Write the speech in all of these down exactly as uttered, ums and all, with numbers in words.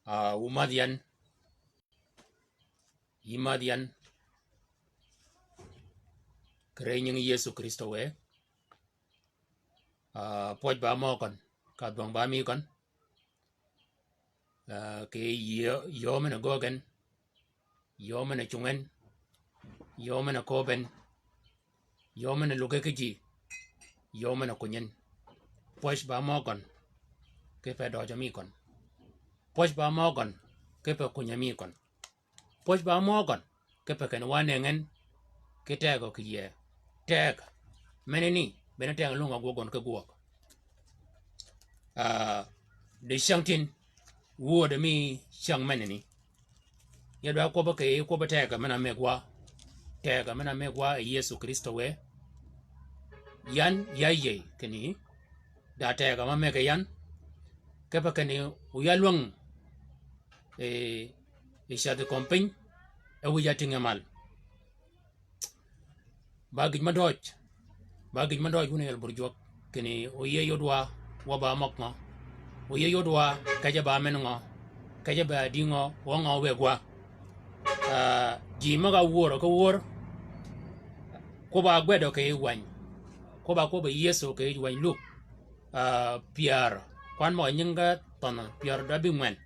Ah, wu madh yan. Yï madh yan. Kì rëy nying Yëso Krïstø wë. Ah, pwøj ba mø køn. Ka dhwøng ba mi køn. Ah, kì yï, yï men-a göög gen. Yï men-a cunge gen. Yï men-a kööb gen. Yï men-a lugge ki ji. Yï men-a kunyi gen. Pwøj ba mø køn. Kipe døjø mi køn. Pwøj ba mø køn. Kipe kunyi mi køn. Pwøj ba mø køn. Kipe kinni wa nëngi gen. Ki tegø kì yïe. Tegø. Menani. Bene tegø lung-a gwøg gøn ki gwøg. Ah, di cyängtïn. Wuödø mi cyäng menani. Ya dwa kwøbbi kì kwøbbi tegø men-a mëgwa. Tegø men-a mëgwa yi Yëso Krïstø wë. Yan ya yïëy kinni. Da tegø ma mëggi yan. Kipe kinni wu ya lwäng. E, yi cath kömi piny. E wïj ya tïnge mal. Ba gïj me døj. Ba gïj me døj wun a yøl bur jwøk. Kinni oyie yod wa, wa ba møg ngø. Oyie yod wa, kece ba men ngø. Kece ba dï ngø, wa ngø wëgwa. Ah, ji møg-a wörø ki wör. Kwøbb-a gwedø kì yij wäny. Kwøbb-a kwøbbi Yëso kì yij wäny Luk. Ah, pyär. Kwan møg-a nyinge thønhø, pyär da bïngwen.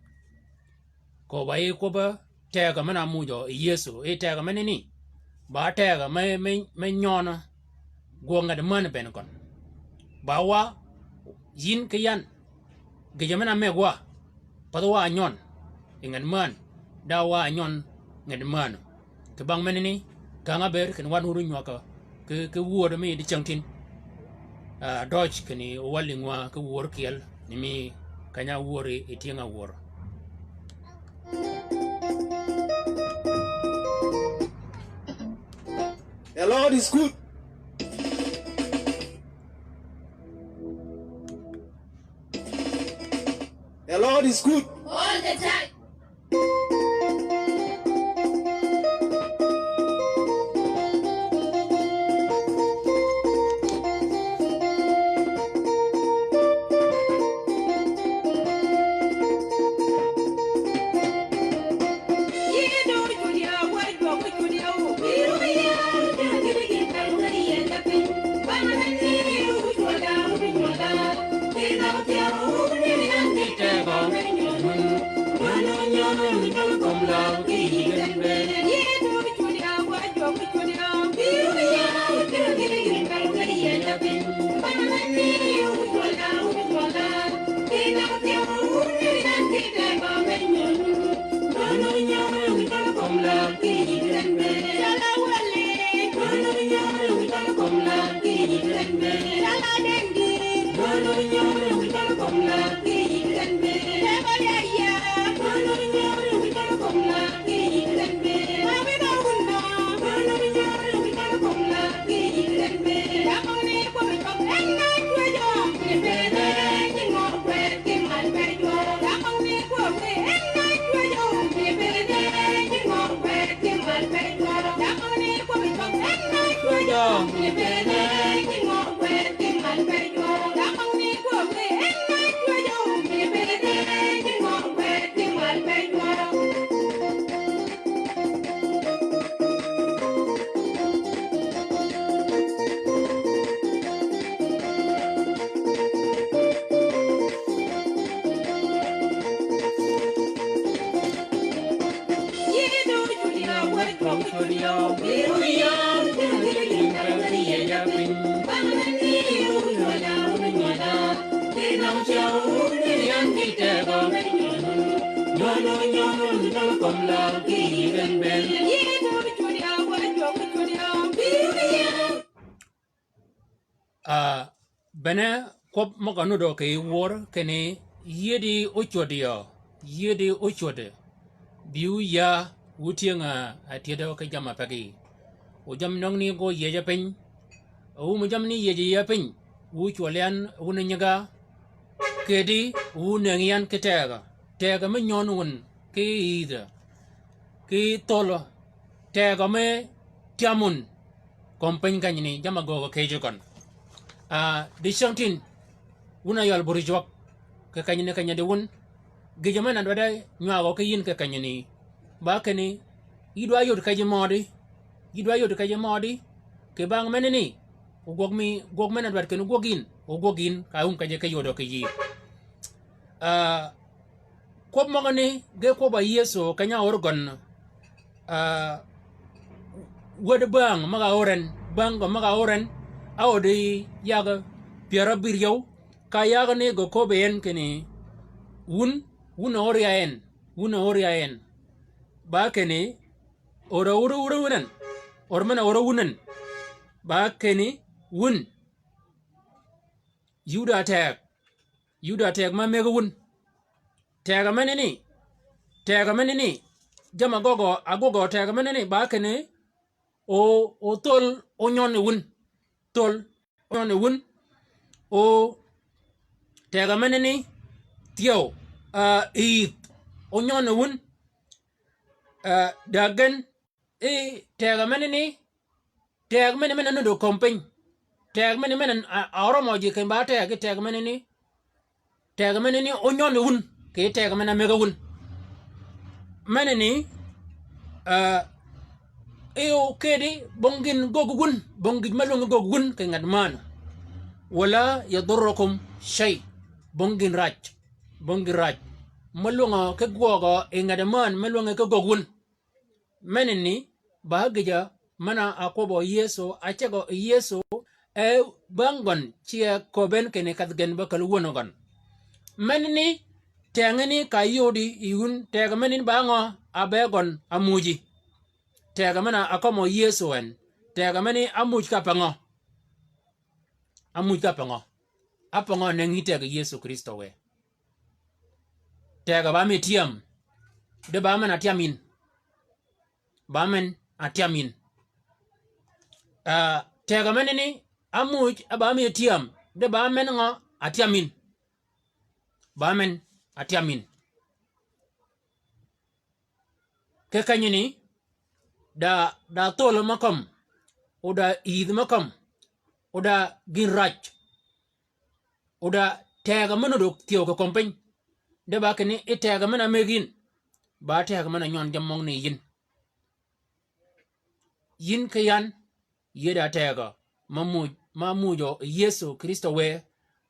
Kobba yi kwøbbi tegø men-a mujø yi Yëso, yi tegø menani. Ba tegø me, me, me nyøn gwøg nget männ bënn køn. Ba wa, yïn ki yan. Gïjø men-a mëgwa. Path wa nyøn. Yi nget männ. Da wa nyøn nget männ. Kì bang menani, kang-a bëëd kinni wan wun nywøg ki, ki, ki wuödø mi di cyängtïn. Ah, døj kinni owalli ngwa ki wuör kyel, ni mi keny-a wuör yi, yi tyëng-a wuör. The Lord is good. The Lord is good. All the time. Ah, bene kwøb møg-a nudø kì yij wör kinni yïëdi ócwöd yø, yïëdi ócwöd. Bï wu ya, wu tyëng-a, a tyëdø ki jamm-a pegi. Wu jammì nøngni gø yïëjø piny. Wu mi jammì ni yïëjø yïëjø piny. Wu cwøl yan wun nyiga. Kedi wu nëngi yan ki tegø. Tegø mi nyøn wun ki yïdhø. Ki thölø. Tegø mi tyam wun. Kömi piny kenyani jamm-a göögø kejø køn. Ah, di cyängtïn. Wun a yøl buri jwøk. Ki kenyani kenyani di wun. gïjø men-a dwaddi nywagø ki yïn kì kenyani. Ba kinni, yï dwa yod keji mødi, yï dwa yod keji mødi, kì bang menani, ogwøg mi, gwøg men-a dwaddi kinni ogwøg yïn, ogwøg yïn, ka wum keji ki yodø ki yï. Ah, kwøb møgani, ge kwøbb-a Yëso keny-a or gøn, ah, wäd bäng møg-a or en, bäng gø møg-a or en, a odi yag pyär ábïryew, ka yag ni gø köbbi en kinni, wun, wun a or ya en, wun a or ya en. Ba kinni, or a or, or a wun en, or men-a or a wun en. Ba kinni, wun. Yï da teg, yï da teg ma mëggi wun. Tegø menani, tegø menani, jamm-a gøggø, agwøggø tegø menani, ba kinni, o, o thöl, o nyøn yi wun. Thöl, o nyøn yi wun. O, tegø menani, thyew, ah, yïth, o nyøn yi wun. Ah, da gen, i tegø menani, teg meni men-a nudd kömi piny. Teg meni men-a, a, a órømø ji keny ba teg, i teg menani. Teg menani ónyøn yi wun, kì teg men-a mëggi wun. Menani, ah, i ókëddi bong gïn göggi wun, bong gïj me lwøngi göggi wun kì ngat männ. Wala yadurrukum shay. Bong gïn rac, bong gïn rac me lwøngø ki gwøgø yi ngat männ me lwøngi ki göggi wun. Menani, ba gïjø, men-a akwøbbø Yëso, acegø Yëso, e bäng gøn, ci e köbben kinni kadh gen ba käl wönø gøn. Menani, tengani ka yodi yi wun, tegø menani ba ngø, a be gøn, a muuji. Tegø men-a akömmø Yëso en, tegø menani amuuj ka pe ngø. Amuuj ka pe ngø. A pe ngø nengi tegø Yëso Krïstø wë. Tegø ba mi tyam. De ba men a tyam yïn. Ba men a tyam yïn. Ah, tegø menani, amuuj, a ba mi tyam. De ba men ngø a tyam yïn. Ba men a tyam yïn. Kì kenyani, da, da thöl me kømm, o da yïdh me kømm, o da gïn rac, o da tegø me nudd thyew kì kömi piny. De ba kinni i tegø men-a mëggi yïn, ba tegø men-a nyøn jammì møgani yi yïn. Yïn ki yan, yï da tegø, ma muuj, ma muujø Yëso Krïstø wë,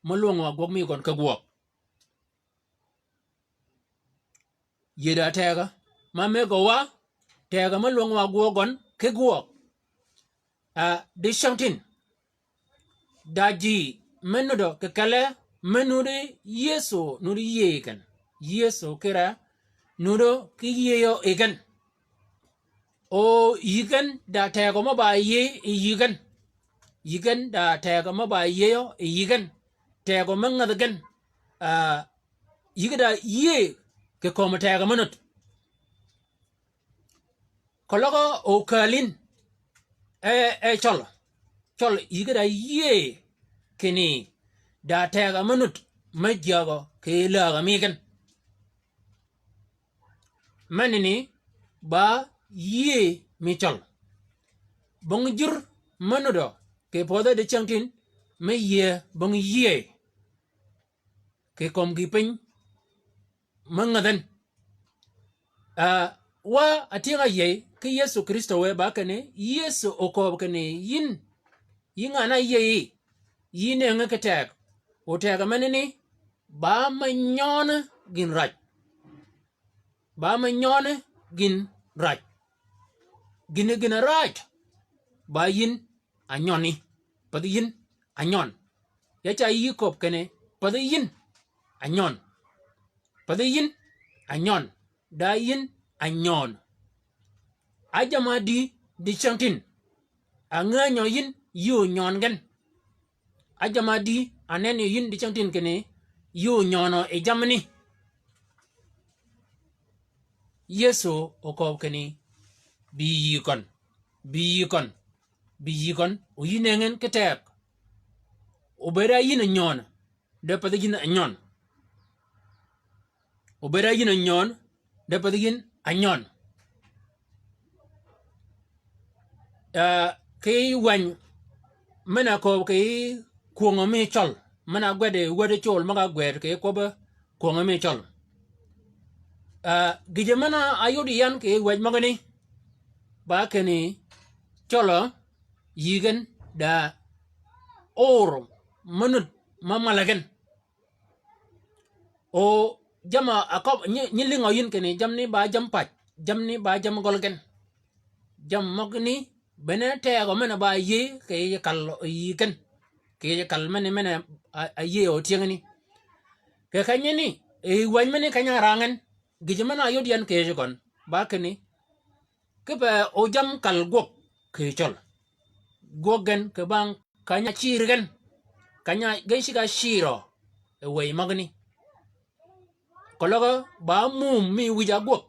me lwøngø wa gwøg mi gøn ki gwøg. Yï da tegø, ma mëggø wa, tegø me lwøngø wa gwøg gøn ki gwøg. Ah, dicyängtïn. Da ji me nuddø kì kelle, me nuddi Yëso, nuddi yïëy yi gen. Yëso kire, nuddi ki yïëyø yi gen. O yï gen da tegø me ba yïëy yi yï gen. Yï gen da tegø me ba yïëyø yi yï gen. Tegø me ngädhi gen. Ah, yï ge da yïëy kì kömi tegø me nudd. Keløg okääl yïn, e, e cøl. Cøl yï ge da yïëy kinni da tegø me nudd me jyägø kì lägø mi gen. Menani ba yïëy mi cøl. Bong jur me nuddø kì pödhe dicyängtïn me yïëy, bong yïëy kì kömi gïï piny me ngädh en. Ah, wa atyëng-a áyïëy ki Yëso Krïstø wë ba kinni, Yëso okööb kinni yïn, yï ngan-a áyïëy, yï nëngi ki teg. O teg menani, ba me nyøn gïn rac. Ba me nyøn gïn rac. Gïn, gïn-a rac. Ba yïn a nyøni. Pathi yïn a nyøn. Ya ca yï kööb kinni, pathi yïn a nyøn. Pathi yïn a nyøn. Da yïn a nyøn. Ájam-a dï, dicyängtïn. Angänyø yïn yï onyøn gen. Ájam-a dï, anenni yïn dicyängtïn kinni, yï onyønø yi jammì ni. Yëso okööb kinni, bï yï køn, bï yï køn, bï yï køn, o yï nëngi en ki teg. Obëëd a yïn a nyøn, de pathi yïn a nyøn. Obëëd a yïn a nyøn, de pathi yïn a nyøn. Ah, ki wäny men-a kööb ki kwöngø mi cøl, men-a gwed wädi col møg-a gwed ki kwøbbi kwöngø mi cøl. Ah, gïjø men-a áyod yi yan kì yij wäj møgani, ba kinni cøllø yï gen da or me nud me malli gen. O jamm-a ákøb nyi, nyi lïngø yïn kinni jammì ni ba jamm pac, jammì ni ba jamm gøl gen. Jammì møgani bene tegø men-a ba yïëy kì yij kall yï gen. Kì yij kall meni, men-a, a, áyïëy o tyëngani. Kì kenyani, yij wäj meni keny-a árang en, gïjø men-a áyod yan kì yij gøn, ba kinni, kipe o jamm kall gwøg kì cøl. Gwøg gen kì bang keny-a ácïr gen. Keny-a gen cigg-a cïrø yi wëy møgani. Keløg ba mum mi wïj-a ágwøg.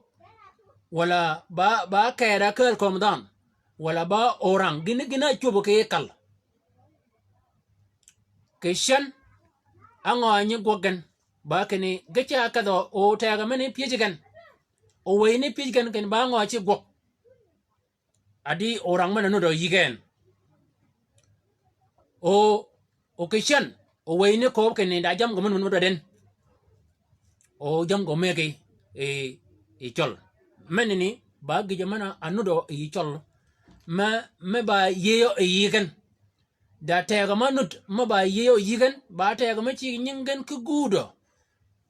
Walà ba, ba kede ákääl kömi dhanhø. Walà ba orang gïn, gïn-a ácwöbø kì yij kall. Kì cen, á ngø nyi gwøg gen? Ba kinni ge ce ákedhø o tegø meni pyëj gen. O wëy ni pyëj gen kinni ba ngø ci gwøg. Adi orang men-a nudø yï gen. O, o kì cen, o wëy ni kööb kinni da jammì gø men-a mudwad en. O jammì gø mëggi, e, yi cøl. Menani, ba gïjø men-a nudø yi cøl. Me, me ba yïëyø yi gen. Da tegø me nud, me ba yïëyø yi gen, ba tegø me cigg nying gen ki guudø.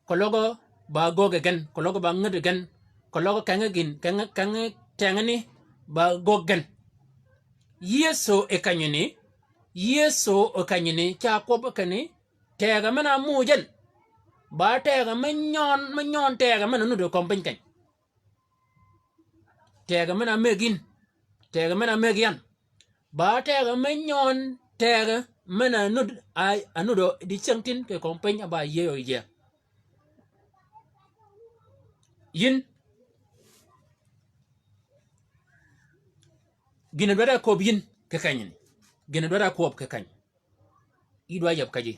Keløg ba göggi gen, keløg ba ngäddi gen, keløg kenge gïn, kenge, kenge tengani ba göggi gen. Yëso yi kenyani, Yëso yi kenyani, ca kwøb kinni, tegø men-a ámuuj en, ba tegø me nyøn, me nyøn tegø men-a nud kömi piny keny. Tegø men-a ámëggi yïn, tegø men-a ámëggi yan. Ba tegø me nyøn tegø men-a nud, a, a nudø dicyängtïn kì kömi piny a ba yïëyø yie. Yïn, gïn-a dwaddi ákööb yïn kì kenyani. Gïn-a dwaddi ákööb kì keny. Yï dwa yab käjji.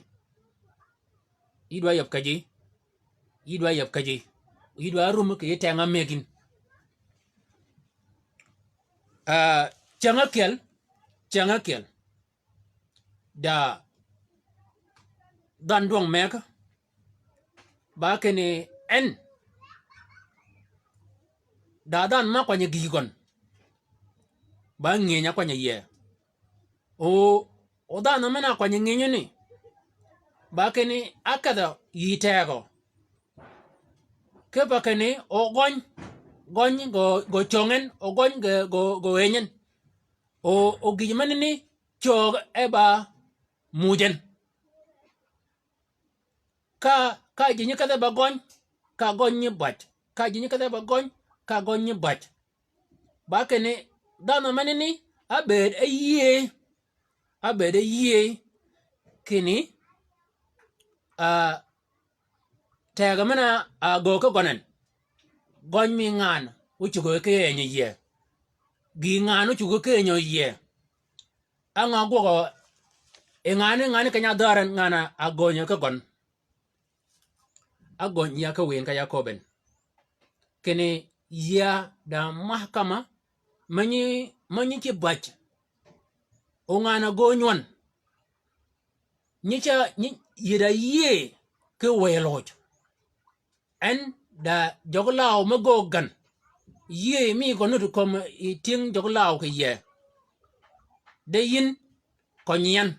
Yï dwa yab käjji. Yï dwa yab käjji. Yï dwa rum kì yij teng-a ámëggi yïn. Ah, cäng ákyel, cäng ákyel. Da dhanhø dwøng mëgg, ba kinni en, da dhanhø ma kwany-a gïï gøn, ba ngïny-a kwany-a yie. O, o dhanhø men-a kwany-a ngïnyø ni, ba kinni ákedhø yï tegø. Kipe kinni, o gøny, gøny gø, gø cöng en, o gøny gø, gø, gø eny en. O, o gïj menani cöög e ba muuj en. Ka, ka ji nyi kedhe ba gøny, ka gøny nyi baj. Ka ji nyi kedhe ba gøny, ka gøny nyi baj. Ba kinni, dhanhø menani, ábëëd áyïëy, ábëëd áyïëy, kinni, ah, tegø men-a ágöög ki gøn en. Gøny mi ngan ócugø ki eny yie. Gïï ngan ócugø ki eny yie. Á ngø ágwøgø, yi ngan ni, ngan ni keny-a ádhäär en, ngan-a ágönyø ki gøn. Ágöny ya ki wïn ka ya köbben. Kinni ya da mahkama, me nyi, me nyi ci baj. O ngan-a ágöny wøn. Nyi ca, nyi, yï da yïëy ki wëy loj. En da jøggi law me göög gän. Yïëy mi gø nud kömi yi tyëng jøggi law kì yie. De yïn køny yan.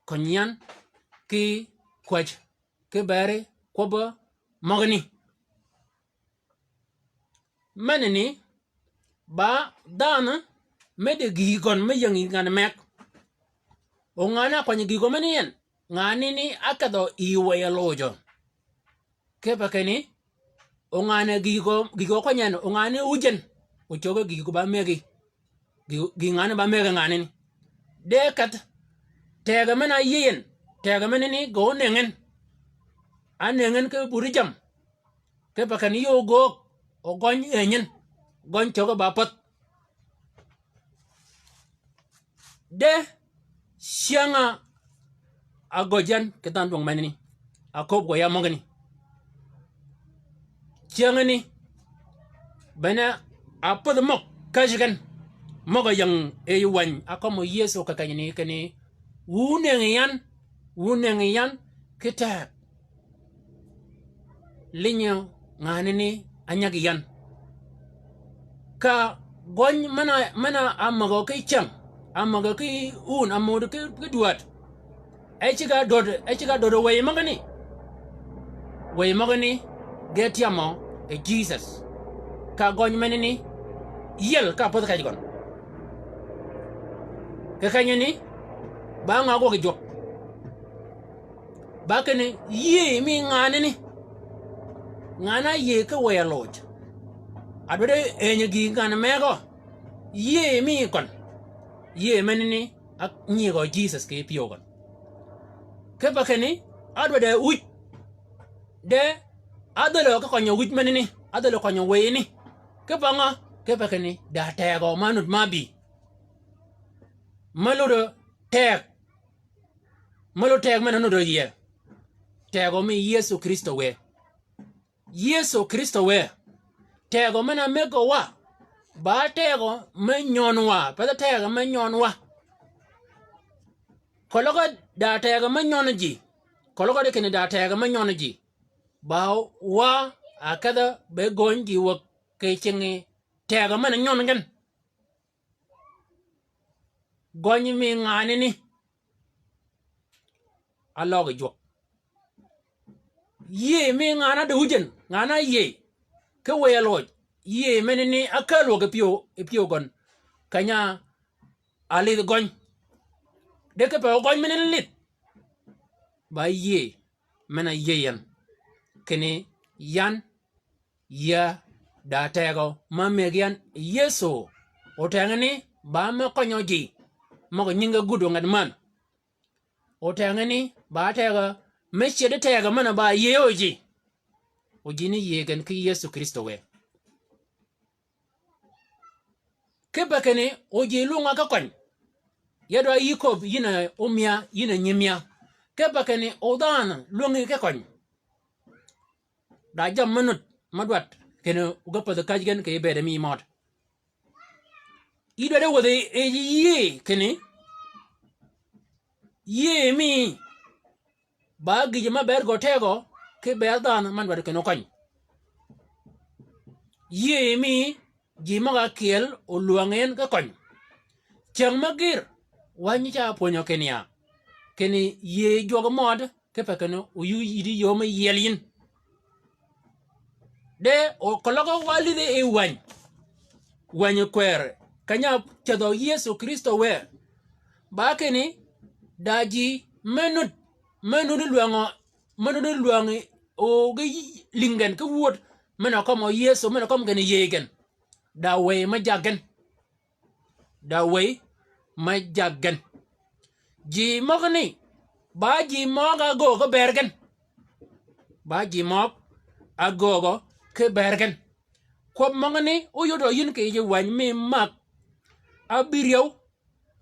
Køny yan ki kwäj, ki beri kwøbbi møgani. Menani, ba dhanhø, me de gïï gøn me ying yi ngan megg. O ngan-a ákwany gïï gø menani en, ngan ni ni ákedhø yi wëy-a lojø. Kipe kinni, o ngan-a gïï gø, gïï gø kwany en, o ngan ni ójän, o cöggi gïï gø ba mëggi. Gï, gï ngan ni ba mëggi ngan ni ni. De kedh, tegø men-a áyïëy en, tegø menani gø ánëngi en. Ánëngi en ki budi jammì. Kipe kinni yöö göög, o gøny eny en, gøny cöggi ba pädh. De cyäng-a ágöj yan kì dhanhø dwøng menani. Aköbbi gø ya møgani. Cyängani, bene ápädhi møg käjji gen. Møg-a ying yi wäny, ákømmi Yëso kì kenyani kinni, wu ánëngi yan, wu ánëngi yan, ki teg. Linyø nganani Ányäg yi yan. Ka gøny men-a, men-a ámägø ki cyäng, ámägø ki wun, ámägø ki, ki dwäd. E ceg-a död, e ceg-a död wëy møgani. Wëy møgani ge tyamø yi Jisøs. Ka gøny menani yiel ka pädhi kej gøn. Kì kenyani, ba ngø ágwøg yi jwøk. Ba kinni, yïëy mi nganani. Ngan-a áyïëy ki wëy-a loj. Adwaddi ënyø gï ngan mëgø. Yïëy mi køn. Yïëy menani, ányiegø Jisøs kì pyëw gøn. Kipe kinni, adwaddi wuj. De, ádhälø ki kønyø wuj menani, ádhälø kønyø wëyani. Kipe ngø, kipe kinni, da tegø ma nud ma bï. Me lud teg. Me lud teg men-a nudd yie. Tegø mi Yëso Krïstø wë. Yëso Krïstø wë. Tegø men-a mëggø wa. Ba tegø me nyøn wa. Path tegø me nyøn wa. Keløg da tegø me nyøn ji. Keløg di kinni da tegø me nyøn ji. Ba wa ákedh be göny ji wäg kì cingi tegø men-a nyøn gen. Gøny mi nganani. Áløg yi jwøk. Yïëy mi ngan-a di wujjän, ngan-a áyïëy. Ki wëy-a loj, yïëy menani ákääl wäg yi pyëw, yi pyëw gøn. Keny-a álidh gøny. De kipe gøny menani lidh. Ba yïëy, men-a yïëy yan. Kinni yan, ya da tegø ma mëggi yan Yëso. Otengani ba me kønyø ji. Møg-a nyinge gud onget männ. Otengani ba tegø me ceddi tegø men-a ba yïëy o ji. O ji ni yïëy gen ki Yëso Krïstø wë. Kipe kinni, o ji lwøng-a ki køny. Ya dwa yï köbb yïn a ómya, yïn a nyimya. Kipe kinni, o dhanhø lwøngi ki køny. Da jammì me nud, me dwaddi, kinni o ge pädhi käj gen kì yij bëëde mi mød. Yï dwaddi wädhi yij yïëy kinni, yïëy mi ba gïjø me bëëd gø tegø, ki bëëd dhanhø men dwaddi kinni ókøny. Yïëy mi ji møg-a kyel olwängi en ki køny. Cyäng me gïr, wa nyi ca pwönyø kinni ya. Kinni yïëy jwøk mød, kipe kinni oyï yïddi yöö me yiel yïn. De, o keløg wa lidhi yi wäny. Wäny kwër, keny-a cädhø Yëso Krïstø wë. Ba kinni, da ji me nud, me nud lwängø, me nud lwängi, o ge lïngi gen ki wöd, men-a kømmø Yëso, men-a kømmi gen yïëy gen. Da wëy me jag gen. Da wëy me jag gen. Ji møgani, ba ji møg-a ágöögø ki bëër gen. Ba ji møg-a ágöögø ki bëër gen. Kwøb møgani, óyodø yïn kì yij wäny mi Mak ábïryew,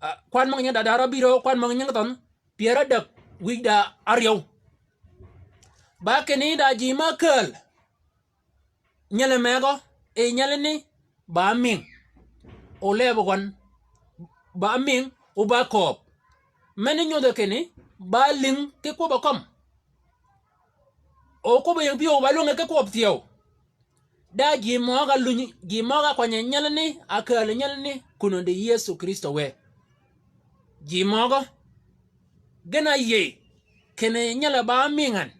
a, kwan møg-a nyingi da dar ábïryew, kwan møg-a nyingi thønh, pyär ádäg wïj da áryew. Ba kinni da ji me ákääl nyelli megø, yi nyelli ni ba mïng. O leeb gøn, ba mïng, o ba kööb. Meni nyodhi kinni, ba lïng ki kwøbb-a kømmi. O kwøbb-a ying pyëw ba lwängi ki kwøb thyew. Da ji møg-a luny, ji møg-a kwany nyelli ni, ákääl nyelli ni, kun-a di Yëso Krïstø wë. Ji møgø, gen-a áyïëy, kinni nyelli ba mïng en,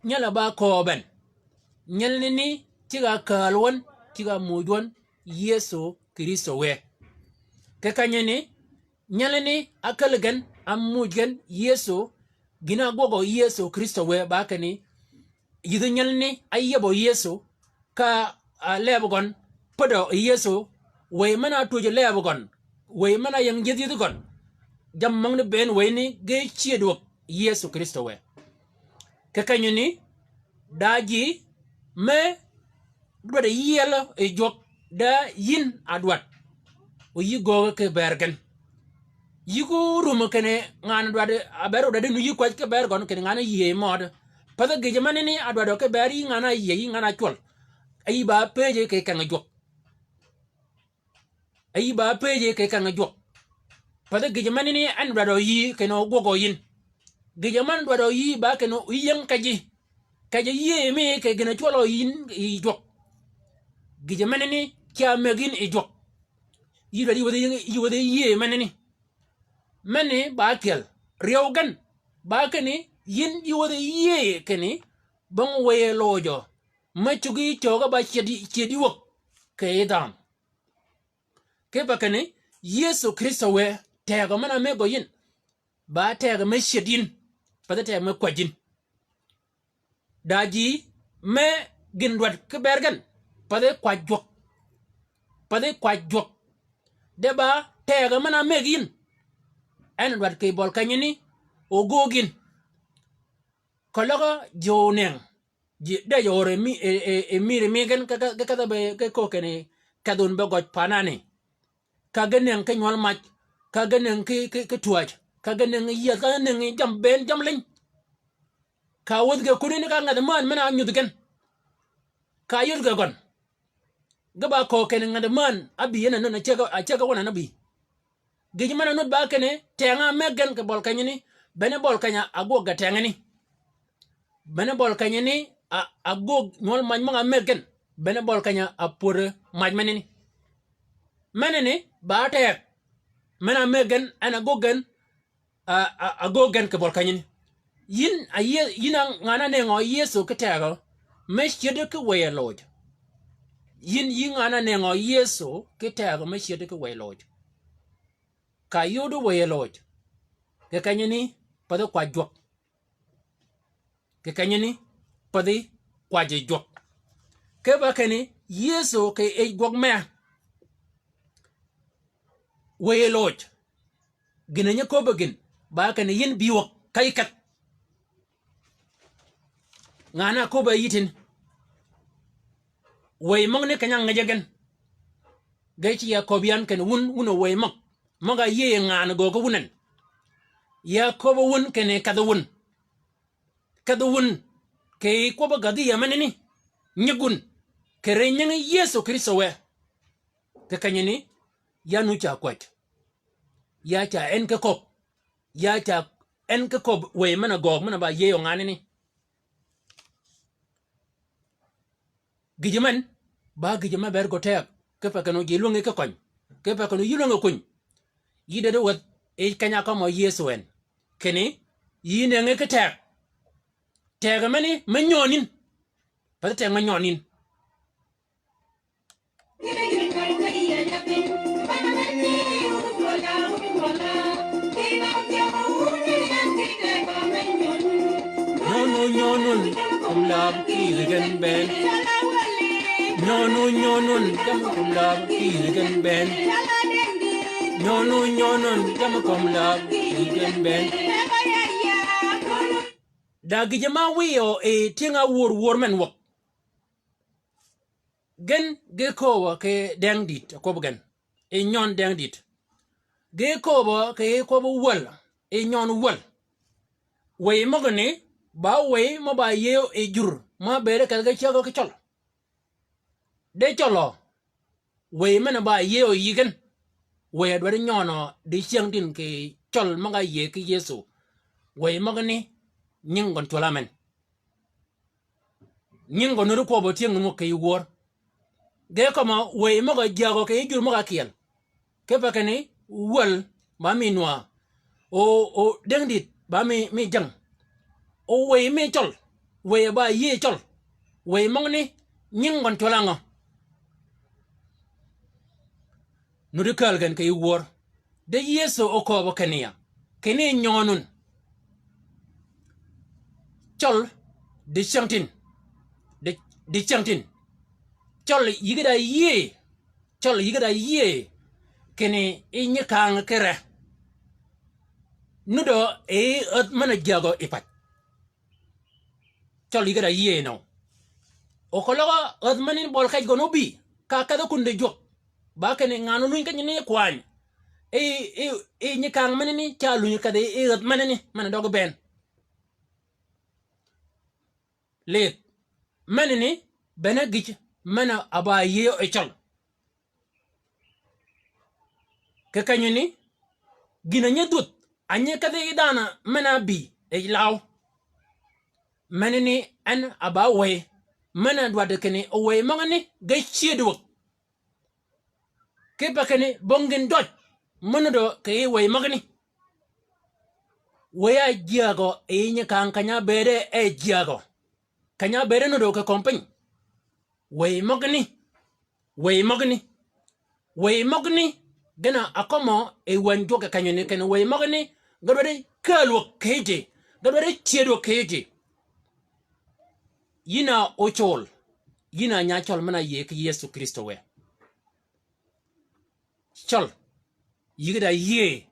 nyelli ba kööb en. Nyelli ni ceg-a kääl wøn, ceg-a muuj wøn, Yëso Krïstø wë. Kì kenyani, nyelli ni ákälli gen, ámuuj gen, Yëso, gïn-a ágwøgø Yëso Krïstø wë ba kinni, yïdhi nyelli ni áyiebø Yëso, ka, a, leeb gøn, pädø Yëso, wëy men-a átwöjji leeb gøn, wëy men-a ying jidh yïdhi gøn. Jammì møgani bënn wëy ni ge cyëddi wäg Yëso Krïstø wë. Kì kenyani, da ji me dwaddi yiel yi jwøk, da yïn a dwaddi. O yï gööge ki bëër gen. Yï ko rumø kinni ngan dwaddi, a bëër o dwaddi nu yï kwäj ki bëër gøn kinni ngan yïëy mød. Path gïjø menani a dwaddø ki bëër yï ngan a yïëy, yï ngan a cwøl. A yï ba pëjji kì keng jwøk. A yï ba pëjji kì keng jwøk. Path gïjø menani en dwaddø yï kinni ógwøgø yïn. Gïjø men dwaddø yï ba kinni óyïëng kejji. Kejji yïëy mi kì gïn-a cwøllø yïn yi jwøk. Gïjø menani ca mëggi yïn yi jwøk. Yï dwaddi yï wädhi, yï wädhi yïëy menani. Menani ba kyel. Ryew gen. Ba kinni yïn yï wädhi yïëy kinni bong wëy-a lojø me cuggi cögø ba cyëddi, cyëddi wäg kì yij dhanhø. Kipe kinni Yëso Krïstø wë tegø men-a mëggø yïn. Ba tegø me cyëd yïn. Pathi tegø me kwäj yïn. Da ji me gïn dwaddi ki ber gen, pathi kwäj jwøk. Pathi kwäj jwøk. De ba tegø men-a mëggi yïn. En dwaddi kì bøli kenyani, o göög yïn. Keløg ji onëng. Ji de ji ör yi mi, e, e, e mïri mi gen ka, ka, ka, ka be, ka köög kinni, kedh wun be gøj panani. Ka ge nëng ki nywøl mac, ka ge nëng ki, ki, ki twäj, ka ge nëng yi yäth, ka ge nëng yi jammì bënn, jammì liny. Ka wädhi ge kunani ka ngädhi mään men-a nyudhi gen. Ka yod ge gøn. Ge ba köög kinni ngädhi mään ábï en anön, a ceg-a, a ceg-a wøn a ábï. Gïjø men-a nud ba kinni, teng-a ámëggi gen kì bøli kenyani, bene bøli keny-a ágwøg ge tengani. Bene bøli kenyani, a, ágwøg nywøl mac møg-a ámëggi gen, bene bøli keny-a ápwöddi mac menani. Menani, ba teg, men-a ámëggi gen, en ágwøg gen, a, a, ágöög gen kì bøli kenyani. Yïn a Ye-, yïn a ngan-a nëngø Yëso ki tegø me cyëddi ki wëy-a loj. Yïn yï ngan-a nëngø Yëso ki tegø me cyëddi ki wëy-a loj. Ka yodi wëy-a loj, kì kenyani pathi kwäj jwøk. Kì kenyani pathi kwäjji jwøk. Kipe kinni Yëso kì yij gwøg mee. Wëy-a loj. Gïn-a nyi köbbi gïn, ba kinni yïn bï wäg ka yï kedh. Ngan-a köbbi yï tin. Wëy møgani keny-a ngäjji gen. Ge ci ya köbbi yan kinni wun, wun a wëy møg. Møg-a yïëy ngan gøggi wun en. Ya köbbi wun kinni kedhi wun. Kedhi wun kì kwøbbi gadhia menani, nyig wun, kì ri nyingi Yëso Krïstø wë. Kì kenyani, ya nu ca kwäj. Ya ca en ki köbb. Ya ca en ki köbb wëy men-a göög men-a ba yïëy nganani. Gïjø men, ba gïjø me ber gø teg, kipe kinni ji lwängi ki køny, kipe kinni yï lwängi kuny. Yï dëddi wäth, yij keny-a kømmø Yëso en. Kinni, yï nëngi ki teg. Teg meni, me nyöön yïn. Pathi teg me nyöön yïn. Nyöönu, nyöönun, jammì kömi läb kì yï gen bënn. Nyöönu, nyöönun, jammì kömi läb kì yï gen bënn. Nyöönu, nyöönun, jammì kömi läb kì yï gen bënn. Da gïjø ma wïyø yi tyëng-a wör wör men wäg. Gen ge kööbø ki deng dït, akwøb gen. Yi nyøn deng dït. Ge kööbø ki kwøb wäl, yi nyøn wäl. Wëy møgani, ba wëy mø ba yïëy yi jur, ma bëëde kedhi ge cägø ki cøl. De cølø, wëy men-a ba yïëy yi gen. Wëy a dwaddi nyøn di cyängtïn kì cøl møg-a yïëy ki Yëso. Wëy møgani, nying gøn cwøl amen. Nying gø nuti kwøbbø tyëng-a mwøg kì yij wör. Ge kømmi wëy møg-a jyägø kì yij jur møg-a kyel. Kipe kinni wäl ba mi nwaa. O, o deng dït ba mi, mi jäng. O wëy mi cøl. Wëy a ba yïëy cøl. Wëy møgani nying gøn cwøl angø? Nuti kääl gen kì yij wör. De Yëso okööbø kinni ya, kinni nyøønun. Cøl, di cyängtïn. Di, di cyängtïn. Cøl yïg da yïëy. Cøl yïg da yïëy. Kinni yi nyi kang ki re. Nudø yi ädh men-a jyägø yi pac. Cøl yïg da yïëy nø. O keløg ädh men-a bøli kej gøn óbï, ka kedhi kun di jwøk. Ba kinni ngan ólunyi kenyi ni kwany. Yi, yi, yi nyi kang menani, ca lunyi kedhi yi ädh menani, men-a døgi bënn. Lidh. Menani, bene gïj, men-a ba yïëy yi cøl. Kì kenyani, gïn-a nyi dhwödh, a nyi kedhi yi dhanhø men-a bï, yi law. Menani en a ba wëy, Men-a dwaddi kinni owëy møgani ge cyëddi wäg. Kipe kinni bong gïn døj mø nuddø kì yij wëy møgani. Wëy-a ájyäägø yi nyi kang keny-a ábëëde e jyäägø. Keny-a ábëëde nuddø kì kömi piny. Wëy møgani. Wëy møgani. Wëy møgani. Gen-a ákømmø yi wänyi jwøk kì kenyani kinni wëy møgani ge dwaddi kääl wäg kì yij ji. Ge dwaddi cyëd wäg kì yij ji. Yïn a ócøl. Yïn a nya cøl men-a yïëy ki Yëso Krïstø wë. Cøl. Yïge da yïëy.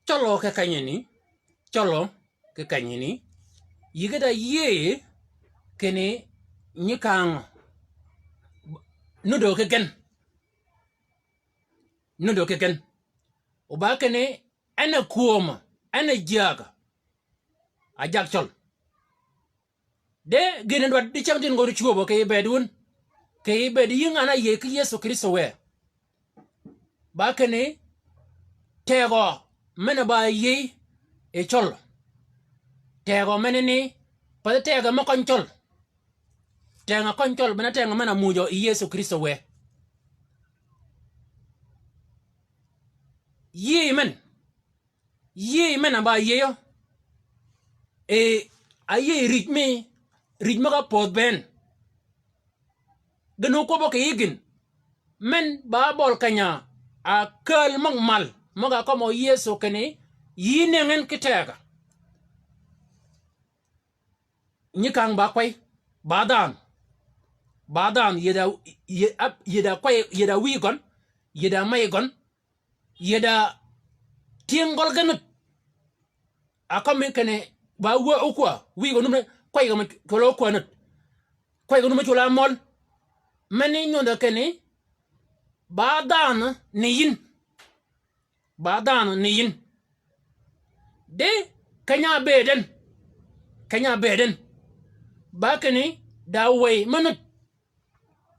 Cøl-a kì kenyani, cøl-a kì kenyani, yïge da yïëy kinni nyi kang nuddø kì gen. Nuddø kì gen. O ba kinni en a kwöömø, en a jyääg. A jag cøl. De gïn-a dwaddi cängtïn gø di cwöbø kì yij bëëd wun. Kì yij bëëd yï ngan-a áyïëy ki Yëso Krïstø wë. Ba kinni tegø men-a ba yïëy yi cøl. Tegø menani, pathi tegø mø køny cøl. Tegø køny cøl, bene tegø men-a mujø yi Yëso Krïstø wë. Yïëy men. Yïëy men-a ba yïëyø. E, áyïëy rïj mi, rïj møg-a pödh bënn. Gen-a ókwøbbø kì yï gïn. Men ba bøli keny-a ákääl møg mal, møg-a kømmø Yëso kinni yï nëngi en ki tegø. Nyi kang ba kwey, ba dhanhø. Ba dhanhø, yïddi a, yï-, ab-, yïddi a kwey, yïddi a wïy gøn, yïddi a mey gøn, yïddi a tyëng gøl gen nuti. A kømmi kinni ba wä ókwäär, wïy gø nuti, kwey gø mi cwøl-a ókwäär nuti. Kwey gø nuti mi cwøl-a møl. Meni nyodhø kinni, ba dhanhø ni yïn. Ba dhanhø ni yïn. De keny-a ábëëd en. Keny-a ábëëd en. Ba kinni da wëy me nud.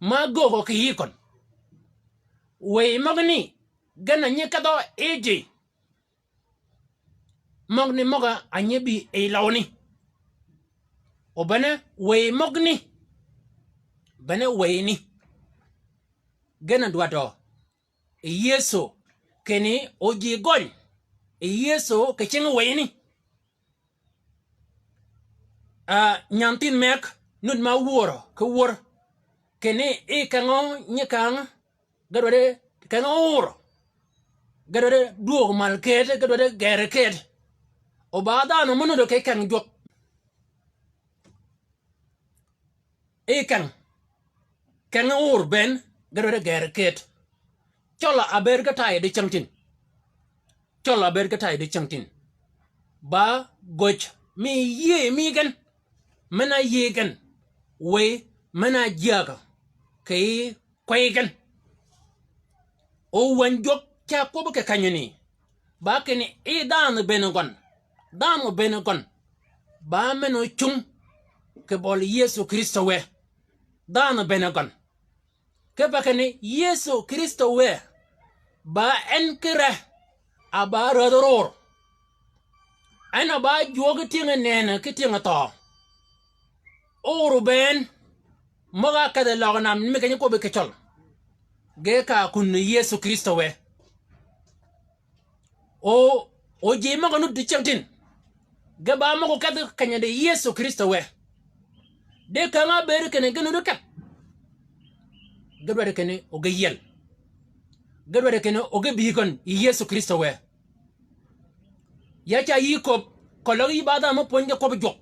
Ma göögø kì yï køn. Wëy møgani, gen-a nyi kedhø yi ji. Møgani møg-a nyi bï yi lawni. O bene wëy møgani. Bene wëyni. Gen-a dwadø. Yëso, kinni o ji gøny. Yëso kì cingi wëyni. A, nyanthin meg, nud ma wörø, ki wör. Kinni i kengø nyi kang, ge dwaddi kengø ur. Ge dwaddi dwöög mal këëd, ge dwaddi gër këëd. O ba dhanhø mø nuddø kì keng jwøk. I keng. Keng ur bënn, ge dwaddi gër këëd. Cøl-a ábëëd ge tayø di cängtïn. Cøl-a ábëëd ge tayø di cängtïn. Ba göj mi yïëy mi gen. Men-a yïëy gen. Wëy men-a jyääg. Kì kwey gen. O wänyi jwøk ca kwøbbi kì kenyani. Ba kinni i dhanhø bënn gøn. Dhanhø bënn gøn. Ba men-a ócung kì bøli Yëso Krïstø wë. Dhanhø bënn gøn. Kipe kinni Yëso Krïstø wë. Ba en ki re. A ba rädhi ror. En a ba jwøk tyëng-a nënni ki tyëng-a thøø. Ur bënn. Møg-a kedhi løg nam mi keny-a kwøbbi kì cøl. Ge ka kun Yëso Krïstø wë. O, o ji møg-a nuti cängtïn. Ge ba møg-a kedhi keny-a di Yëso Krïstø wë. De kang-a ábëëd kinni ge nuti kedh. Ge dwaddi kinni o ge yiel. Ge dwaddi kinni o ge bï gøn yi Yëso Krïstø wë. Ya ca yï köbbi, keløg yï ba dhanhø mø pwönyi ge kwøbbi jwøk.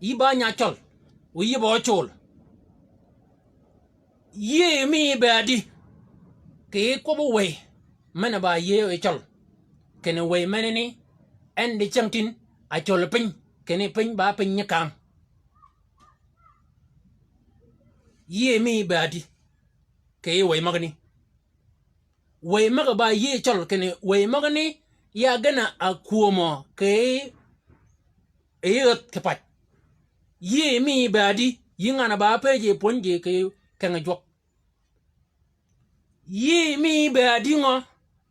Yï ba nya cøl. O yï ba ócøl. Yïëy mi bëëdi. Kì kwøbbi wëy. Men-a ba yïëy yi cøl. Kinni wëy menani, en di cängtïn, a cøl piny, kinni piny ba piny nyi kang. Yïëy mi bëëdi. kì yij wëy møgani. Wëy møg-a ba yïëy cøl kinni wëy møgani ya gen-a ákwömø kì yij ädh kì pac. Yïëy mi be adi, yï ngan-a ba pëj yi pwönyi ji kì kengi jwøk. Yïëy mi be adi ngø,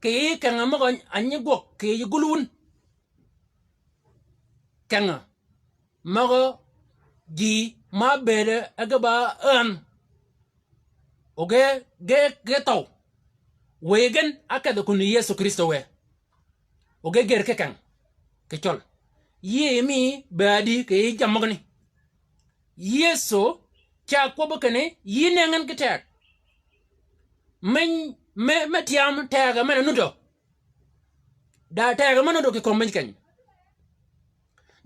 kì yij kengi møg-a nyi gwøg kì yij gul wun. Kengi møg-a ji ma ábëëde e ge ba änn. O ge, ge, ge thøw. Wëy gen ákedh kun Yëso Krïstø wë. O ge gër ki keng, kì cøl. Yïëy mi be adi kì yij jammì møgani. Yëso ca kwøbbi kinni yï nëngi en ki teg. Me, me, me tyam tegø men-a nudø. Da tegø men-a nudø kì kömi keny.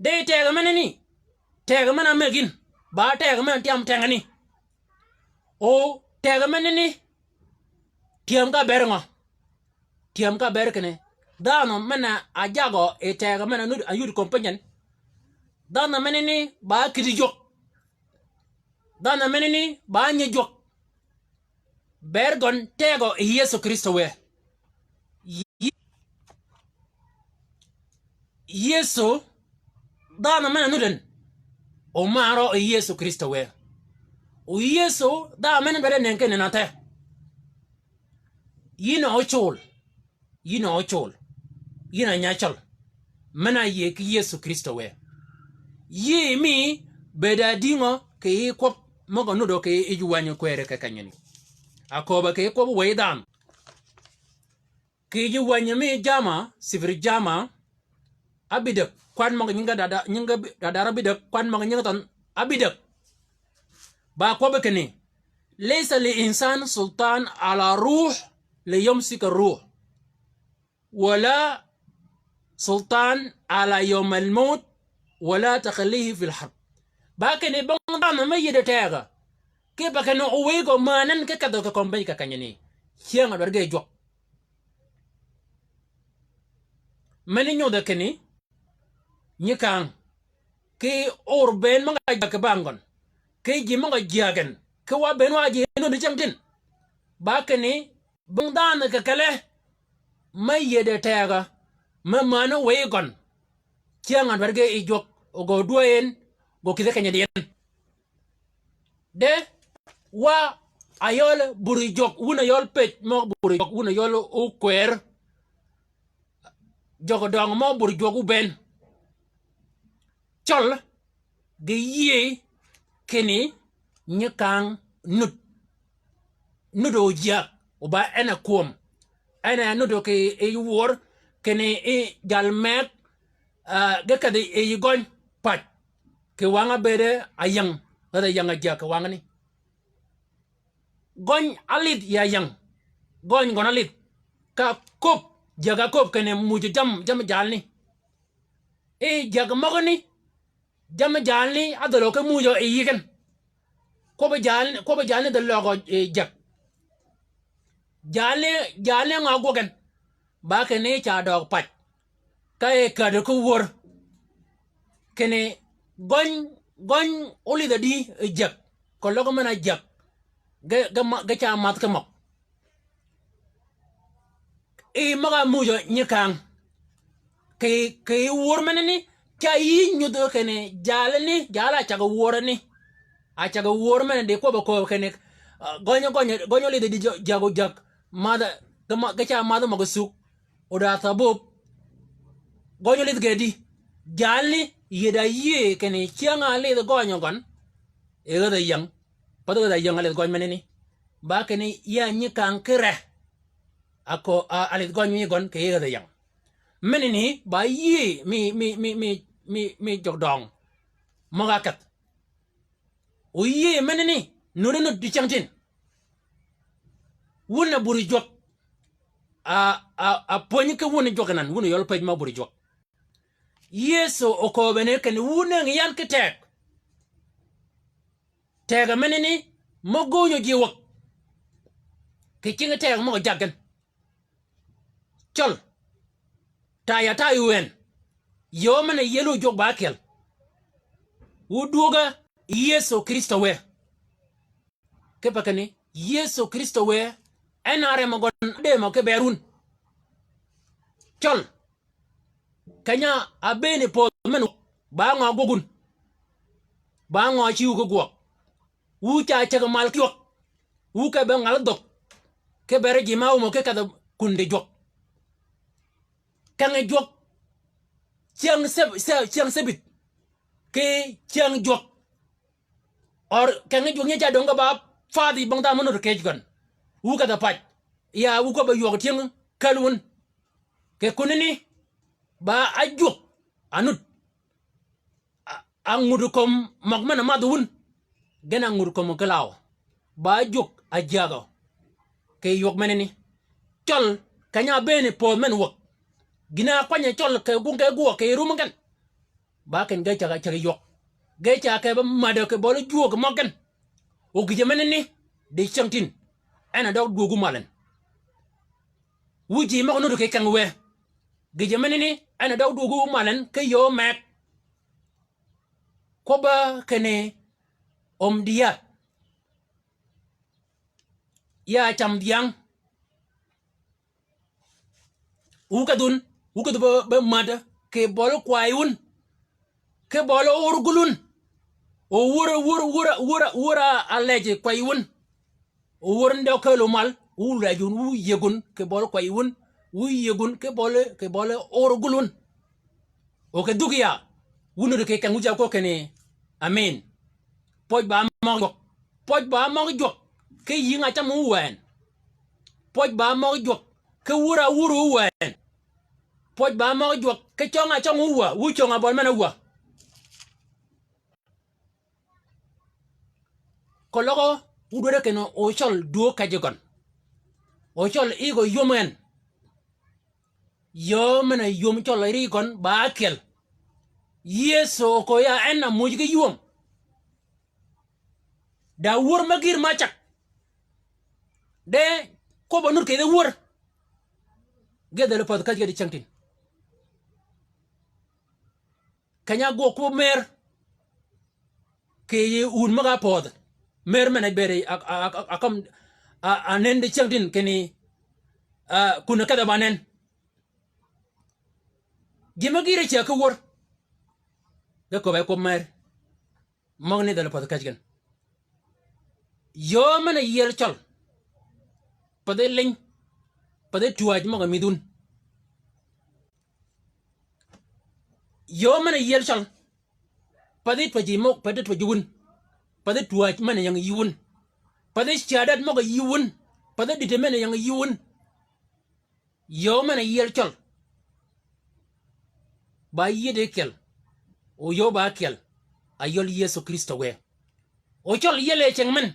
De tegø menani, tegø men-a ámëggi yïn, ba tegø men-a tyam tengani. O tegø menani, tyam ka ber ngø? Tyam ka ber kinni, dhanhø men-a ájagø yi tegø men-a nud-, áyud kömi keny. Dhanhø menani ba kïddi jwøk. Dhanhø menani ba nyi jwøk. Ber gøn tegø yi Yëso Krïstø wë. Yi-, Yëso, dhanhø men-a nud en, omarø yi Yëso Krïstø wë. O Yëso, dhanhø men-a dwaddi nëngi kinni nøn-a the. Yïn a ócol. Yïn a ócol. Yïn a nyacøl. Men-a áyïëy ki Yëso Krïstø wë. Yïëy mi bëëd-a dïngø kì yij kwøb møg-a nudø kì yij wänyi kwërri kì kenyani. Akööbø kì yij kwøb wëy dhanhø. Kì yij wänyi mi Jama, sifir Jama, ábïdäg, kwan møg-a nyingi da-, da-, nyingi da-, dar ábïdäg, kwan møg-a nyingi thønh ábïdäg. Ba kwøbbi kinni, "Laysa li insan sultan ala ruh li yumsika ruh, wala sultan ala yawm al mawt, wala takhallihi fil harb." Ba kinni bong dhanhø me yïëde tegø, kipe kinni owëy gø männ en ki kedhø kì kömi kì kenyani, cyäng-a dwaddi ge jwøk. Meni nyodhe kinni, nyi kang, ki or bënn møg-a jyäg kì bang gøn, ki ji møg-a jyäg en, ki wa bënn wa ji nuti cängtïn. Ba kinni, bong dhanhø kì kelli, me yïëde tegø, me männ wëy gøn, cyäng-a dwaddi ge yij jwøk, o gø dwäy en, gø kïdhi kenydi en. De, wa áyøl buri jwøk, wun áyøl pëj mø buri jwøk, wun áyøl ókwër. Jøg døng mø buri jwøk óbënn. Cøl, ge yïëy kinni nyi kang nud. Nudø ojyäg, oba en a kwöm. En a nudø kì yij wör, kinni yij jal mëgg, ah, ge kedhi yij gøny pac. Kì wang-a bëëde ayäng, rädhi ayäng ajyäg kì wang-a ni. Gøny álidh yi ayäng. Gøny gøn álidh. Ka köbb, jyäg-a köbb kinni muuj jamm, jamm jalni. Yij jyäg møgani, jamm jalni ádhölø ki muujø yi yï gen. Kwøbbi jalni, kwøbbi jalni dhil løøgø, eh, jyäg. Jalni, jalni ngø gwøg en. Ba kinni ca døøg pac. Ka e käddi ki wör. Kinni gøny, gøny ólidh adi yi jyäg. Keløg men-a jyäg. Ge, ge ma-, ge ca madh ki møg. Yij møg-a muuj nyi kang. Kì, kì wör menani, ca yï nyudh kinni, jalni, jal a cag wör ni. A cag wör men-a di kwøbb-a kööb kinni, ah, gøny, gøny, gøny ólidh di jyäg, jyäg ojyäg. Madh, ge ma-, ge ca madh møg-a cug. O da thabub. Gøny ólidh ge di. Jalni, yïe da yïëy kinni, cyäng-a álidh gøny gøn. E rädhi ayäng. Path rädhi ayäng álidh gøny menani. Ba kinni, ya nyi kang ki re. Akø, a, álidh gøny mi gøn kì yij rädhi ayäng. Menani ba yïëy mi, mi, mi, mi, mi, mi jøg døng møg-a ákedh. O yïëy menani, nuti nud dicängtïn. Wun a buri jwøk. A, a, a pwönyi ki wun jwøk nan, wun yøl pëj mø buri jwøk. Yëso okööbene kinni wun nëngi yan ki teg. Teg menani, mø göönyø ji wäg. Kì cingi teg møg-a jaggi gen. Cøl. Taya tayø en. Yø men-a yiel ójwøg ba ákyel. Wu dwög-a Yëso Krïstø wë. Kipe kinni, Yëso Krïstø wë, en a remmø gøn ádëmø ki bër wun. Cøl, keny-a ábëën yi pödh men wäg, ba ngø ágwøg wun? Ba ngø ácïw ki gwøg? Wu ca cägi mal ki jwøk. Wu ke be ngal dhög. Ki bër ji ma áömø ki kedhi kun di jwøk. Kengi jwøk. Cyäng seb-, seb-, cyäng sebith. Ki cyäng jwøk. Or kengi jwøk nyi ca döng ki ba fadh yi bong dha mø nud kej gøn. Wu kedhi pac. Ya wu ko be ywøg tyëng käl wun. Kì kunani, ba ájwøk, anud. A, a ngud kömi møg men-a madh wun. Gen a ngud kömi ki law. Ba ájwøk, a jyäädhø. Kì ywøg menani. Cøl, keny-a ábëën yi pödh men wäg. Gïn-a ákwany-a cøl kì gung kì gwøg kì rum gen. Ba ken ge cäg-a cägi ywøg. Ge cäg-a kì be mädø kì bøli jwøøg møg gen. O gïjø menani, dicyängtïn. En a døg dwöögu mal en. Wu ji møg-a nuti kì keng wë. Gïjø menani, en a døg dwöögu mal en, ki yöö meg. Kwøbb-a kinni öm dïa. Ya cam dhyäng. Wu kedhun, wu kedhun be, be mädø, kì bøli kway wun. Ki bøli ör gul wun. O wur, wur, wur, wur, wur a, a lejji kway wun. O wur ni dø käl o mal, wu lejji wun, wu yïëg wun, kì bøli kway wun, wu yïëg wun, ki bøli, kì bøli ör gul wun. O kì dhuk ya, wu nud kì keng wu ca kwøb kinni, amin. Pwøj ba møg jwøk. Pwøj ba møg jwøk. Ki yïng-a cam wu wën. Pwøj ba møg jwøk. Ki wur-a wur wu wën. Pwøj ba møg jwøk. Ki cøng-a cøng wu wä. Wu cöng-a bøl men-a wä. Keløg wu dwäddi kinni o cøl dwöög kejji gøn. O cøl yïg o ywöm en. Yöö men-a ywöm cøl ri gøn ba ákyel. Yëso oköö-a en a muuj ki ywöm. Da wör me gïr ma cag. De kwøbb-a nud kì dhø wör. Ge dhäli pädhi käjji dicyängtïn. Keny-a ágwøg kwøb mer. Kì yï wun møg-a pödhi. Mer men-a bëëd a, a, a, a, a kömi, a, a nen dicyängtïn kinni, a, kun-a kedhi ba nen. Ji me gïr-a cäg ki wör. Ge köbbe kwøb mer. Møgani dhäli pädhi käjji gen. Yöö men-a yiel cøl. Pädhi liny. Pädhi twääj møg-a mïdhi wun. Yöö men-a yiel cøl. Pädhi twäjji møg, pädhi twäjji wun. Pädhi twääj men-a ying yï wun. Pädhi cädad møg-a yï wun. Pädhi dïti men-a ying yï wun. Yöö men-a yiel cøl. Ba yiedi kyel. O yöö ba kyel. A yöl Yëso Krïstø wë. O cøl yiel yi cing men.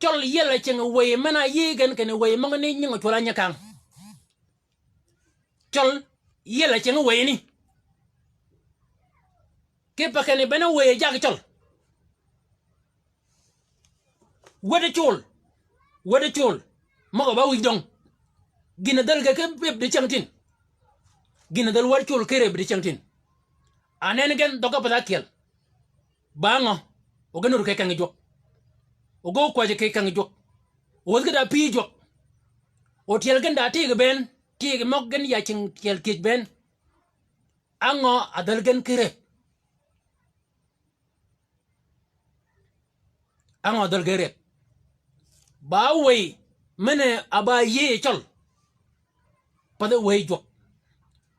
Cøl yiel yi cing wëy men-a yï gen kinni wëy møgani nying-a cwøl-a nyi kang. Cøl yiel yi cing wëyani. Kipe kinni bene wëy jag cøl. Wädi col. Wädi col. Møg-a ba wïj døng. Gïn-a dhäl ge ki rëb dicyängtïn. Gïn-a dhäl wädi col ki rëb dicyängtïn. A nen gen dhøg-a pädhi ákyel. Ba ngø? O gen nud kì keng jwøk. O gen kwäjji kì keng jwøk. O wäthi gen da pï jwøk. O tyel gen da tig bënn. Tig møg gen ya cing tyel kiëj bënn. Á ngø a dhäl gen ki rëb? Á ngø a dhäl gen rëb? Ba wëy men-a ba yïëy cøl. Pädhi wëy jwøk.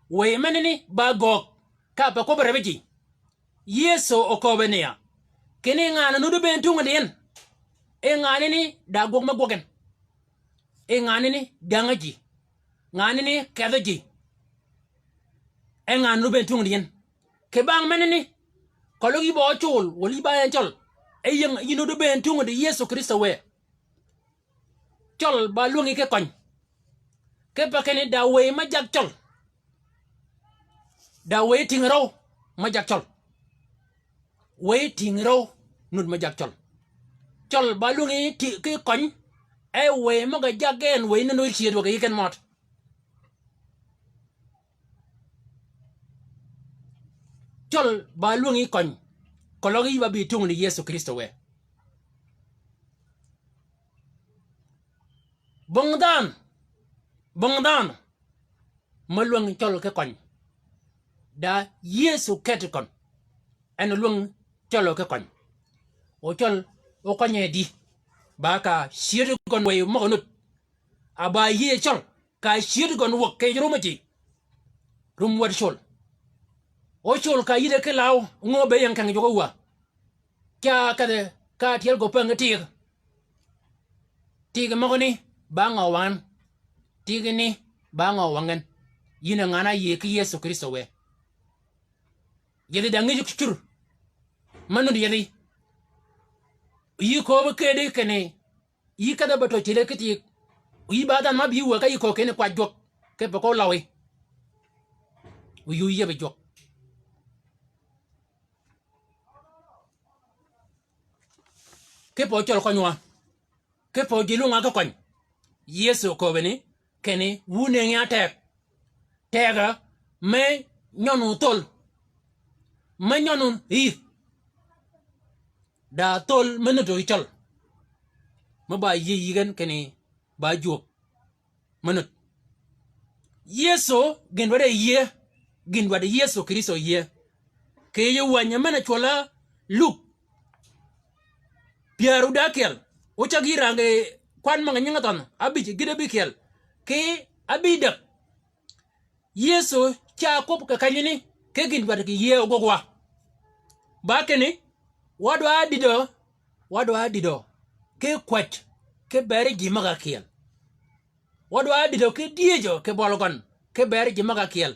Wëy menani ba göög ka pe kwøbbi rëbbi ji. Yëso oköbbi ni ya, kinni ngan-a nuddi bënn tungdi en, e nganani da gwøg me gwøg en. E nganani dängø ji. Nganani kedhø ji. E ngan-a nuddi bënn tungdi en. Kì bang menani, keløg yï ba ócol, walà yï ba en cøl. E ying yï nuddi bënn tungdi Yëso Krïstø wë. Cøl ba lwängi ki køny. Kipe kinni da wëy me jag cøl. Da wëy tïng røw me jag cøl. Wëy tïng røw nud me jag cøl. Cøl ba lwängi ti-, ki køny. E wëy møg-a jag gen wëy ni nöög cyëd wøg yï gen mød. Cøl ba lwängi køny. Keløg yï ba bï tungdi Yëso Krïstø wë. Bong dhanhø, bong dhanhø, me lwäng cøl ki køny. Da Yëso keti køn, en olwäng cøl ki køny. O cøl, o køny e di, ba ka cyëdi gøn wëy møg-a nud. A ba yïëy cøl, ka cyëdi gøn wäg kì yij rummi ji. Rum wäd col. O col ka yïde ki law, ngø be ying keng jwøk-a wä. Ca kedhi ka tyel gø päng ki tig. Tig møgani ba ngø wang en. Tig ni ba ngø wang en. Yïn a ngan-a áyïëy ki Yëso Krïstø wë. Yethi da ngïj cur. Me nud yethi. Yï kööb kedi kinni. Yï kedhi be tø cile ki tig. Yï ba dhanhø ma bï wä ka yï kööb kinni kwaj jwøk. Kipe ko lawi. Yï yï yeb jwøk. Kipe cøl køny wa. Kipe ji lwøng-a ki køny. Yëso köbbi ni, kinni, wu nëngi-a teg. Tegø, me nyønu thöl. Me nyønu yïth. Da thöl me nuddi cøl. Me ba yïëy yï gen kinni, ba jwøb. Me nud. Yëso, gïn dwaddi yïëy, gïn dwaddi Yëso Krïstø yïëy. Kì yij wänyi men-a cwøl-a Luk. Pyär wud ákyel. O cäg yï rang kì kwan møg-a nyingi dhanhø, ábïj gït ábïkyel. Kì ábïdäg. Yëso ca kwøb kì kenyani, ki gïn dwaddi kì yïëy ogwøg wa. Ba kinni, wa dwaddi dø, wa dwaddi dø, ki kwäj, ki beri ji møg-a kyel. Wa dwaddi dø ki dyëjø kì bøli gøn, ki beri ji møg-a kyel.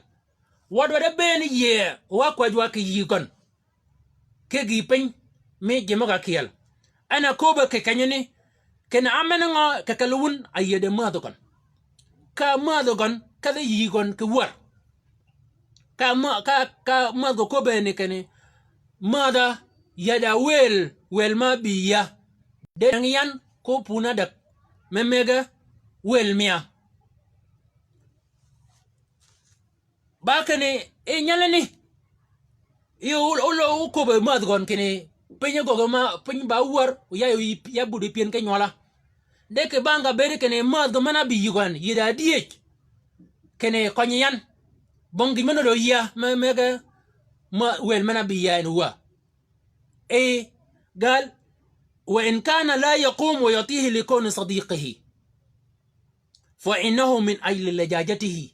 Wa dwaddi bëën yïëy, wa kwäjwa kì yï gøn. Ki gïï piny, mi ji møg-a kyel. En a köbbe kì kenyani, kinni ámen ngø kì kelli wun a yïëde mädhi gøn. Ka mädhi gøn, kedhi yï gøn kì wär. Ka mä-, ka, ka mädhi gø köbbe ni kinni, mädha ya da wël, wël ma bï ya. De nang yan ko pun ádäg. Me mëgge wël mia. Ba kinni, i nyelani. I ol-, ol-, oköbbe mädh gøn kinni, piny gøgge ma, piny ba wär, ya, ya budi pyën ki nywøla. De kì bang ka bëëd kinni mädh gø men-a bï yï gøn, yï da dyëj. Kinni køny yan. Bong gïn men-a dø ya, me, me ge, ma, wël men-a bï ya en wa. E, gal, وإن كان لا يقوم ويعطيه لكون صديقه، فإنه من أجل لجاجته.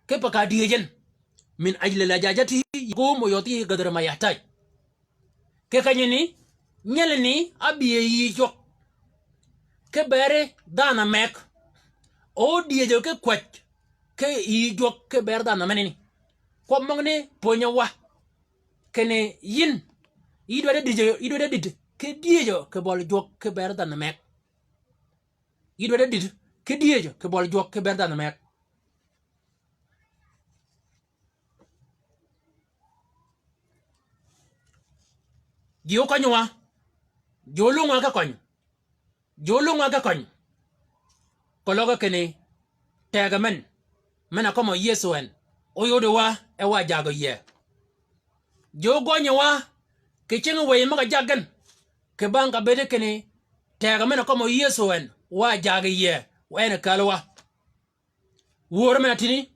Kipe ka dyëj en. من أجل لجاجته يقوم ويعطيه قدر ما يحتاج. Kì kenyani, nyelani, ábï yï jwøk. Ki beri dhanhø meg. O dyëjø ki kwäj. Ki yï jwøk ki beri dhanhø menani. Kwøb møgani pwönyi wa. Kinni yïn. Yï dwaddi dïjø, yï dwaddi dïd. Ki dyëjø, kì bøli jwøk, ki beri dhanhø meg. Yï dwaddi dïd, ki dyëjø, kì bøli jwøk, ki beri dhanhø meg. Ji ókønywa, ji ólwöngwa ki køny, ji ólwöngwa ki køny. Keløg kinni, tegø men, men-a kømmø Yëso en, óyodi wa, e wa jagø yie. Ji ógønyi wa, kì cingi wëy møg-a jag gen, kì bang ka bëëdi kinni, tegø men-a kømmø Yëso en, wa jagø yie, wa en källi wa. Wör men-a tïni.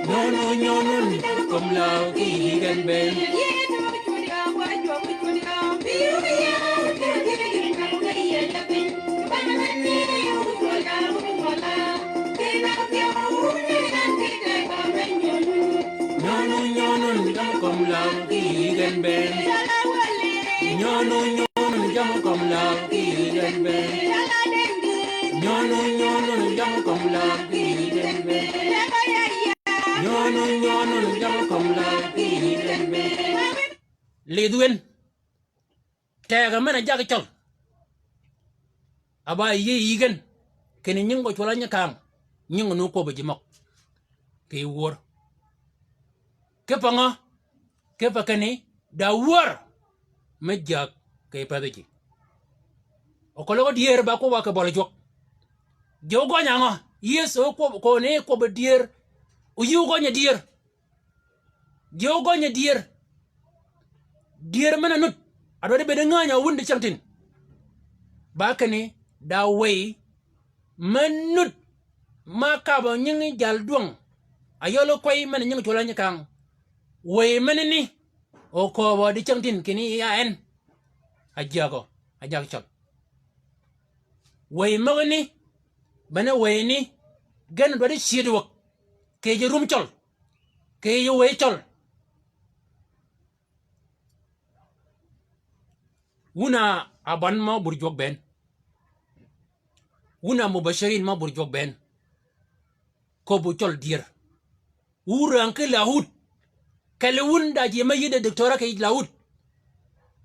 Nyønu, nyønu, ni jammì kømmi law kì yï gen bënn. Nyønu, nyønu, ni jammì kømmi law kì yï gen bënn. Nyønu, nyønu, ni jammì kømmi law kì yï gen bënn. Nyønu, nyønu, ni jammì kømmi law kì yï gen bënn. Nyønu, nyønu, ni jammì kømmi law kì yï gen bënn. Lidh wen. Tegø men-a jaggi cøl. A ba yïëy yï gen, kinni nyingi gø cwøl-a nyi kang, nyingi nu kwøbbi ji møg. Kì yij wör. Kipe ngø, kipe kinni, da wör, me jäg, kì yij pädhi ji. Okøllø gø dyër ba kwøbb-a kì bøli jwøk. Ji ógøny-a ngø, Yëso kwøb-, koni kwøbbi dyër, oyï ógøny-a dyër. Ji ógøny-a dyër. Dyër men-a nud. A dwaddi bëëd ngäny-a wun dicängtïn. Ba kinni, da wëy, me nud, ma kabø nyingi jaldwøng. A yøl kwey men-a nyingi cwøl-a nyi kang. Wëy menani, okööbø dicängtïn kinni ya en. A jägø, a jaggi cøl. Wëy møgani, bene wëyani, gen dwaddi cyëd wäg, kì yij rum cøl, kì yij wëy cøl. Wun a, a bän mø bur jwøk bënn. Wun a mubashirin mø bur jwøk bënn. Köbbu cøl dyër. Wu rang ki lahud. Kelli wun da ji me yïgde doctora kì yij lahud.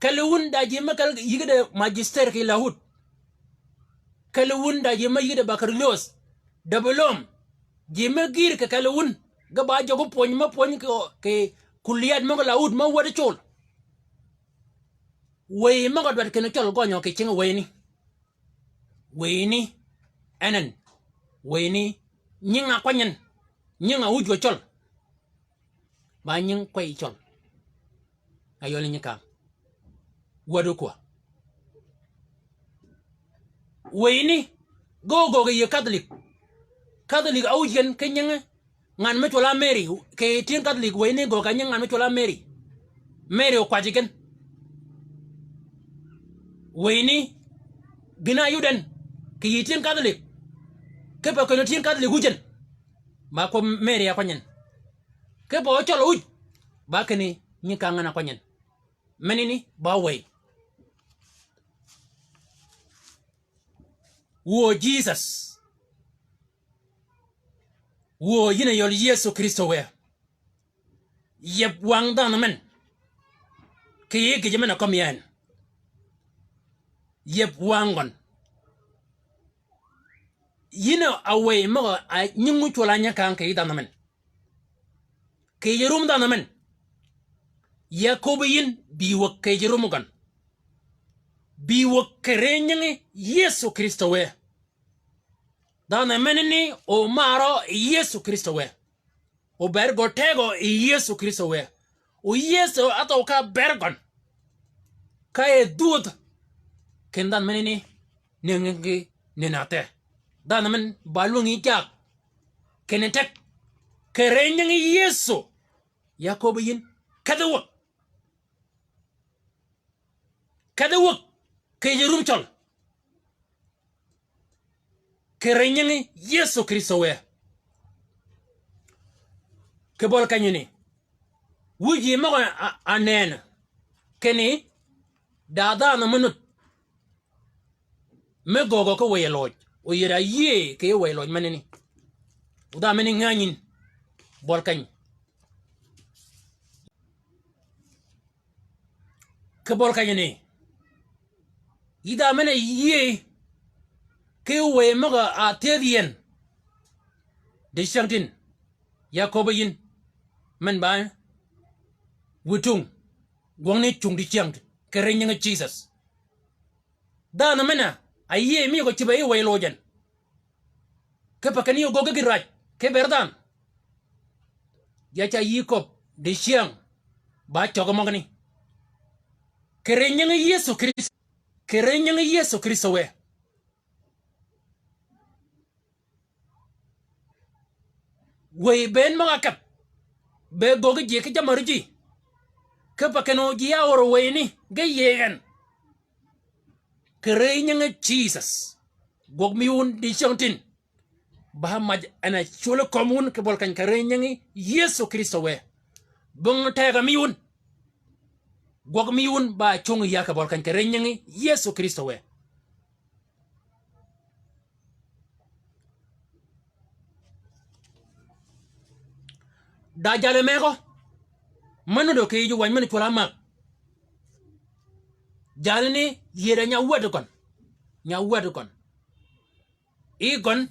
Kelli wun da ji me kelli yïgde magister kì yij lahud. Kelli wun da ji me yïgde baccalaureus, diplom. Ji me gïr kì kelli wun. Ge ba jøggi pwöny me pwöny kì, kì kulliyat møg-a lahud me wäd col. Wëy møg-a dwaddi kinni cøl gønyø kì cingi wëyani. Wëyani, en en, wëyani, nying-a kwany en, nying-a ójwø cøl. Ba nying kwey cøl. A yøli nyi kang. Wäd ókwø. Wëyani, ge ógöög yï Catholic. Catholic a ój gen ki nyingi, ngan me cwøl-a Mary, kì tyëng Catholic wëyani göög a nyingi ngan me cwøl-a Mary. Mary okwajji gen. Wëyani, gïn-a áyud en, kì yï tyëng Catholic. Kipe kinni tyëng Catholic ój en. Ba kwøb Mary a kwany en. Kipe ócøl ój. Ba kinni nyi kang en a kwany en. Menani ba wëy. Wuö Jesus. Wuö yïn a yøl Yëso Krïstø wë. Yeb wang dhanhø men. Kì yij gïjø men-a kømmi en. Yeb wang gøn. Yïn a wëy møg-a nyingi cwøl-a nyi kang kì yij dhanhø men. Kì yij rum dhanhø men. Ya köbbi yïn bï wäg kì yij rum gøn. Bï wäg kì ri nyingi Yëso Krïstø wë. Dhanhø menani omarø Yëso Krïstø wë. Ober gø tegø Yëso Krïstø wë. O Yëso áthøw ka ber gøn. Ka e dhwödh. Kinni dhanhø menani nengi ki nenni athe. Dhanhø men ba lwängi jaag. Kinni tek. Kì ri nyingi Yëso. Ya köbbi yïn. Kedhi wäg. Kedhi wäg. Kì yij rum cøl. Kì ri nyingi Yëso Krïstø wë. Kì bøli kenyani. Wïj yï møg-a, a, a nenni. Kinni. Da dhanhø me nud. Me göögø ki wëy-a loj. O yï da yïëy kì yij wëy-a loj menani. O dha menani ngänyi yïn. Bøli keny. Kì bøli kenyani. Yï dha men-a yïëy. Kì wëy møg-a áthëëdh yi en. Dicängtïn. Ya köbbi yïn. Men ba. Witung. Gwøngni cung dicängtïn. Kì ri nyingi Jesus. Dhanhø men-a, a yïëy mi gø cïb-a yij wëy-a loj en. Kipe kinni yï ogöggi gïn raj, ki bëëd dhanhø. Ya ca yï köbbi, dicäng, ba cøggi møgani. Kì ri nyingi Yëso Krïstø, kì ri nyingi Yëso Krïstø wë. Wëy bënn møg-a keth. Be göggi ji ki jammì árujji. Kipe kinni o ji ya ör wëyani, ge yïëy en. Kì ri nyingi Jesus. Gwøg mi wun dicängtïn. Ba maj en a cwöli kömi wun kì bøli keny kì ri nyingi Yëso Krïstø wë. Bong tegø mi wun. Gwøg mi wun ba cungi ya kì bøli keny kì ri nyingi Yëso Krïstø wë. Da jalø megø. Møn nuddø kì yij wany men cwøl-a mäg. Jalani yïëd a nya wäd gøn. Nya wäd gøn. I gøn,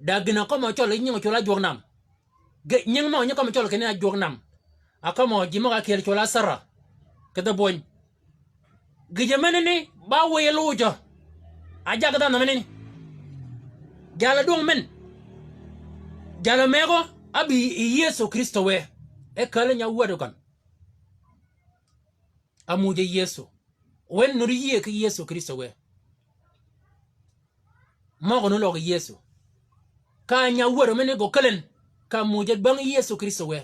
da gïn a kømmi cøl nying cwøl Ajwøk Nam. Ge-, nying mø nyi kømmi cøl kinni Ajwøk Nam. A kømmi ji møg-a kyel cwøl Asara. Kidhi bwöny. Gïjø menani ba wiy lujø. A jaggi dhanhø menani. Jalø dwøng men. Jalø megø ábï yi Yëso Krïstø wë. E källi nya wäd gøn. A muuj yi Yëso. Wen nuti yïëy ki Yëso Krïstø wë. Møg-a nu løg Yëso. Ka nya wäd menani gø käl en, ka muuj bang Yëso Krïstø wë.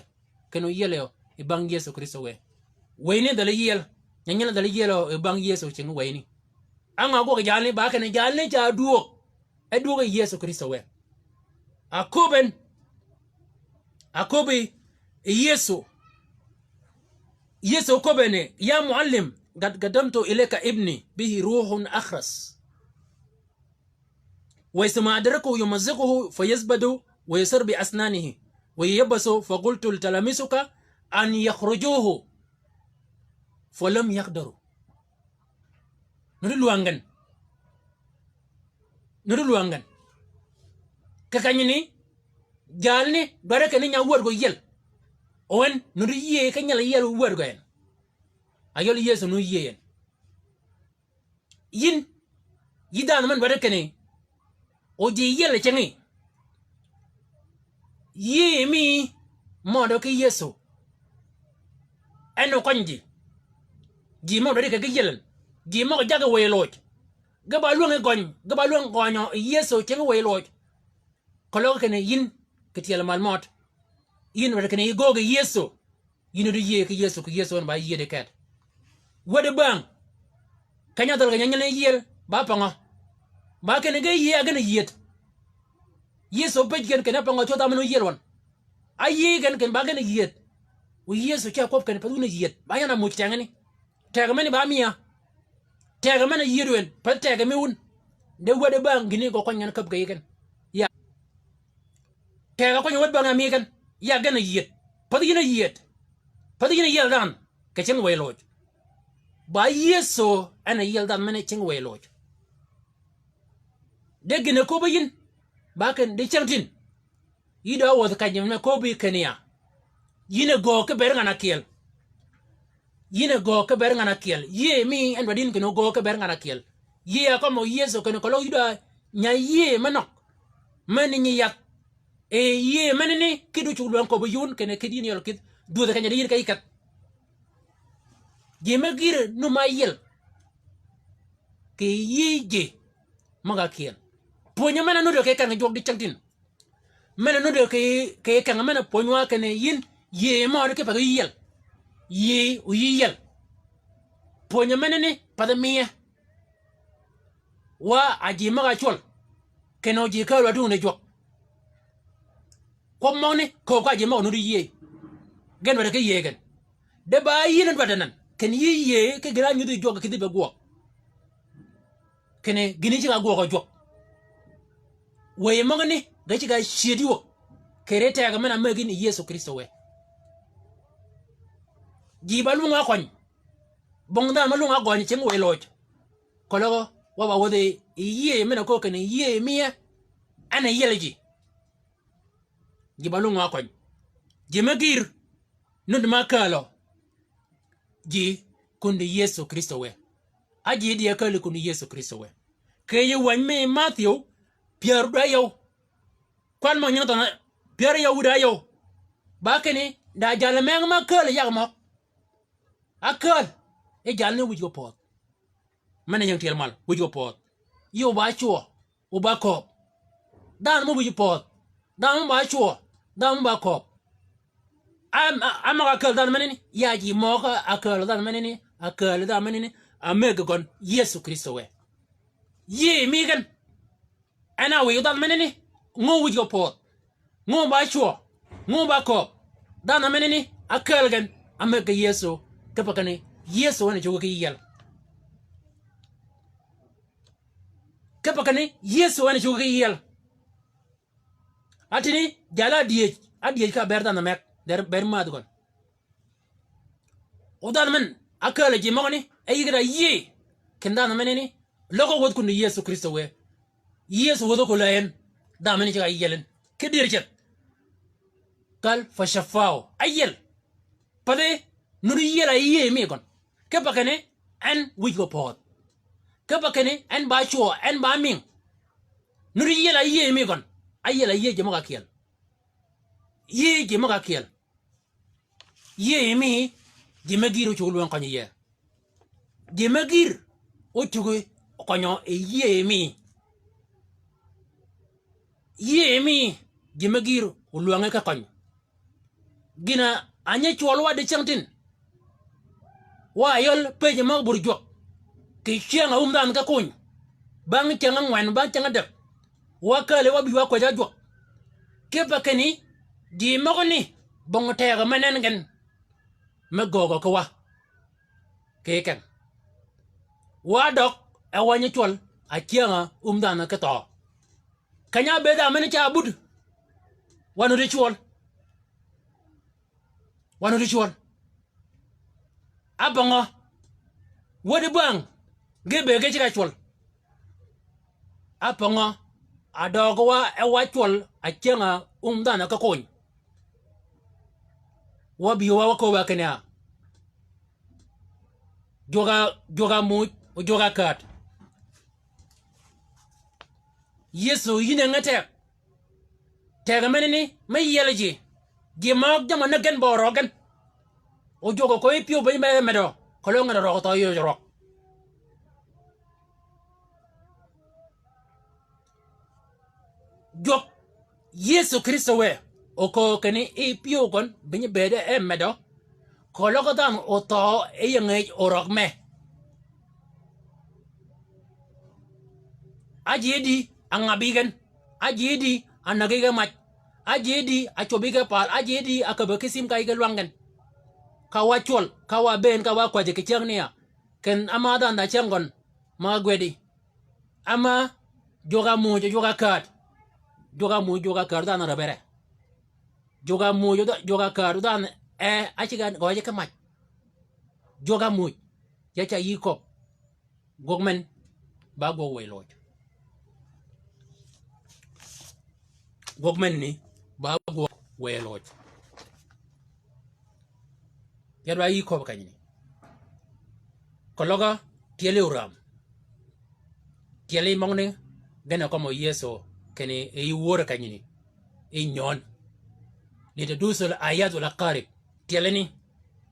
Kinni óyiel yi bang Yëso Krïstø wë. Wëyni dhäli yiel, nyanyi dhäli yiel yi bang Yëso cingi wëyni. Á ngø gwøg jalni, ba kinni jalni ca dwöög. E dwöög yi Yëso Krïstø wë. A köbben, a köbbi Yëso. Yëso köbben ni, يا معلم، قد قدمت إليك ابني به روح أخرس. وإذ ما أدركه يمزقه فيزبد ويصر بأسنانه وييبس، فقلت لتلاميذك أن يخرجوه فلم يقدروا. Nuti lwäng gen. Nuti lwäng gen. Kì kenyani, jalni, dwaddi kinni nya wäd gø yiel. O en, nuti yïëy ki nyal yiel wäd gø en. A yøl Yëso nu yïëy en. Yïn, yï dhanhø men dwaddi kinni, o ji yiel cingi. Yïëy mi mødø ki Yëso. En okøny ji. Ji mø dwaddi kì ki yiel en. Ji mø jaggi wëy loj. Ge ba lwängi gøny, ge ba lwängi gønyø Yëso cingi wëy loj. Keløg kinni yïn kì tyel mal mød. Yïn dwaddi kinni yï göög yi Yëso. Yïn di yïëy ki Yëso, ki Yëso en ba yïëy di ket. Wäd bang. Keny-a dhäl keny-a nyel ni yiel, ba pangø. Ba kinni ge yïëy a gen a yiëth. Yëso pëj gen kinni pangø cwøth a men óyiel wøn. A yïëy gen kinni ba gen a yiëth. Wu Yëso ca kwøb kinni path wun a yiëth. Ba yan a muuj tengani. Tegø meni ba miya. Tegø men-a yiëëdu en, path tegø mi wun. De wäd bang gïni gø køny ngan käb kì yij gen. Ya. Tegø køny wäd bang a mi gen. Ya gen a yiëth. Path yïn a yiëth. Path yïn a yiel dhanhø. Kì cingi wëy loj. Ba Yëso en a yiel dhanhø men-a cingi wëy loj. De gïn a köbbi yïn. Ba kinni di cyängtïn. Yï dø áwädhi keny-a men-a köbbi kinni ya. Yïn a göög ki ber ngan ákyel. Yïn a göög ki ber ngan ákyel. Yïëy mi en dwaddi yïn kinni ógöög ki ber ngan ákyel. Yïëy a kømmi Yëso kinni keløg yï dø nya yïëy me nøg. Meni nyi yath. E yïëy menani kïddi ócuggi lwäng köbbi yï wun kinni kïddi yïn yøl kïdhi. Dwödhi keny-a di yïn ke yï kedh. Ji me gïr num-a áyiel. Kì yïëy ji møg-a kyel. Pwönyi men-a nuti kì keng Jwøk di cyängtïn. Men-a nuti kì, kì keng men-a pwönywa kinni yïn yïëy mø di ki path óyiel. Yïëy óyiel. Pwönyi menani path miye. Wa a ji møg-a cwøl. Kinni o ji kääl wa tungni Jwøk. Kwøb møgani, kööb ka ji møg-a nuti yïëy. Gen dwaddi ki yïëy gen. De ba yïn dwaddi nan. Kinni yï yïëy, ki gïn-a ányudhi Jwøk kïdhi be gwøg. Kinni gïni ceg-a gwøg a Jwøk. Wëy møgani, ge ceg-a cyëdi wø. Kì ri tegø men-a mäggi ni Yëso Krïstø wë. Ji ba lwöng-a køny. Bong dhanhø me lwöng-a gøny cingi wëy loj. Keløg wa ba wädhi yi yïëy men-a köög kinni yïëy miye. En a yiel ji. Ji ba lwöng-a køny. Ji me gïr. Nuti ma kääl ji kundi Yëso Krïstø wë. A ji di a kääl kundi Yëso Krïstø wë. Kì yij wäny mi Mathiew pyär wïdá yøw. Kwan mø nying thøn pyär yøw wïdá yøw. Ba kinni da jal meng ma kääl yag møg. A kääl. E jal ni wïj gø pödh. Men-a ying tyel mal, wïj gø pödh. Yï o ba cwøø, o ba kööb. Dhanhø mø wïj pödh. Dhanhø mø ba cwøø. Dhanhø mø ba kööb. Am-, a-, amøg-a kääl dhanhø menani, ya ji møg-a kääl dhanhø menani, a kääl dhanhø menani, a mëggi gøn, Yëso Krïstø wë. Yïëy mi gen. En a wïj dhanhø menani, ngö wïj gø pödh. Ngö ba cwøø, ngö ba kööb. Dhanhø menani, a kääl gen, a mëggi Yëso, kipe kinni, Yëso en a cuggi ki yiel. Kipe kinni, Yëso en a cuggi ki yiel. Atini, jal-a ádyëj, ádyëj ka ber dhanhø meg, der ber mädhi gøn. O dhanhø men, a kääl ji møgani, e yï ge da yïëy. Kinni dhanhø menani, løg-a wädh kun di Yëso Krïstø wë. Yëso wädhi ko la en, dhanhø menani ceg-a áyiel en. Ki dyër ceth. Kal fa shafau, áyiel. Pathi, nuti yiel a yïëy mi gøn. Kipe kinni, en wïj ko pödh. Kipe kinni, en ba cwøø, en ba mïng. Nuti yiel a yïëy mi gøn. Áyiel a yïëy ji møg-a kyel. Yïëy ji møg-a kyel. Yïëy mi, ji me gïr ócuggi lwäng køny yie. Ji me gïr ócuggi kønyø yi yïëy mi. Yïëy mi, ji me gïr olwänge ki køny. Gïn-a ányi cwøl wa dicängtïn. Wa áyøl pëjji møg-a bur jwøk. Kì cyäng-a áum dhanhø ki kony. Bang cyäng ángwen, bang cyäng ádäg. Wa kääli wa bï wa kwäjji ájwøk. Kipe kinni, ji møgani, bong tegø me nen gen. Me göögø ki wa. Kì keng. Wa døg, e wa nyi cwøl, a cyäng-a áum dhanhø ki thøø. Keny-a ábëëd dhanhø men ca buti. Wa nuti cwøl. Wa nuti cwøl. Ápwøngø. Wädi bwäng. Ge bëëd ge ceg-a cwøl. Ápwøngø. A døøg wa e wa cwøl a cyäng-a áum dhanhø ki kony. Wa bï wa wa kööb-a kinni a. Jwøk-a, jwøk-a muuj, o jwøk-a kääd. Yëso yïn e nge teg. Teg menani, me yiel ji. Ji møg jamm-a näg gen bø røøg gen. O jwøk-a köög pyëw be me medø. Keløg ngan røøg thøø yøj røøg. Jwøk Yëso Krïstø wë, o köög kinni yi pyëw gøn, bï nyi bëëde e medø. Keløg dhanhø othøø yi ying-a orøg me. Ájedi a ngabbi gen. Ájedi a näggi gen mac. Ájedi a cwøbbi gen paal. Ájedi a käbbø ki cim ka yï gen lwäng gen. Ka wa cwøl, ka wa bëën, ka wa kwäjji kì cyäng ni ya. Kinni áma dhanhø da cyäng gøn, ma gwedi. Áma jwøk-a muuj, jwøk-a kääd. Jwøk-a muuj, jwøk-a kääd dhanhø räbere. Jwøk-a muuj, jwøk-a kääd dhanhø e, áceg-a gøjji ki mac. Jwøk-a muuj, ya ca yï köbb. Gwøg men, ba gwøg wëy loj. Gwøg men ni, ba gwøg wëy loj. Ya dwa yï köbb kenyni. Keløg-a tyeli oram. Tyeli møgani, gen a kømmi Yëso, kinni yi wör kenyni. Yi nyøn. Li tadus al-ayad wal-aqarib. Tyelani.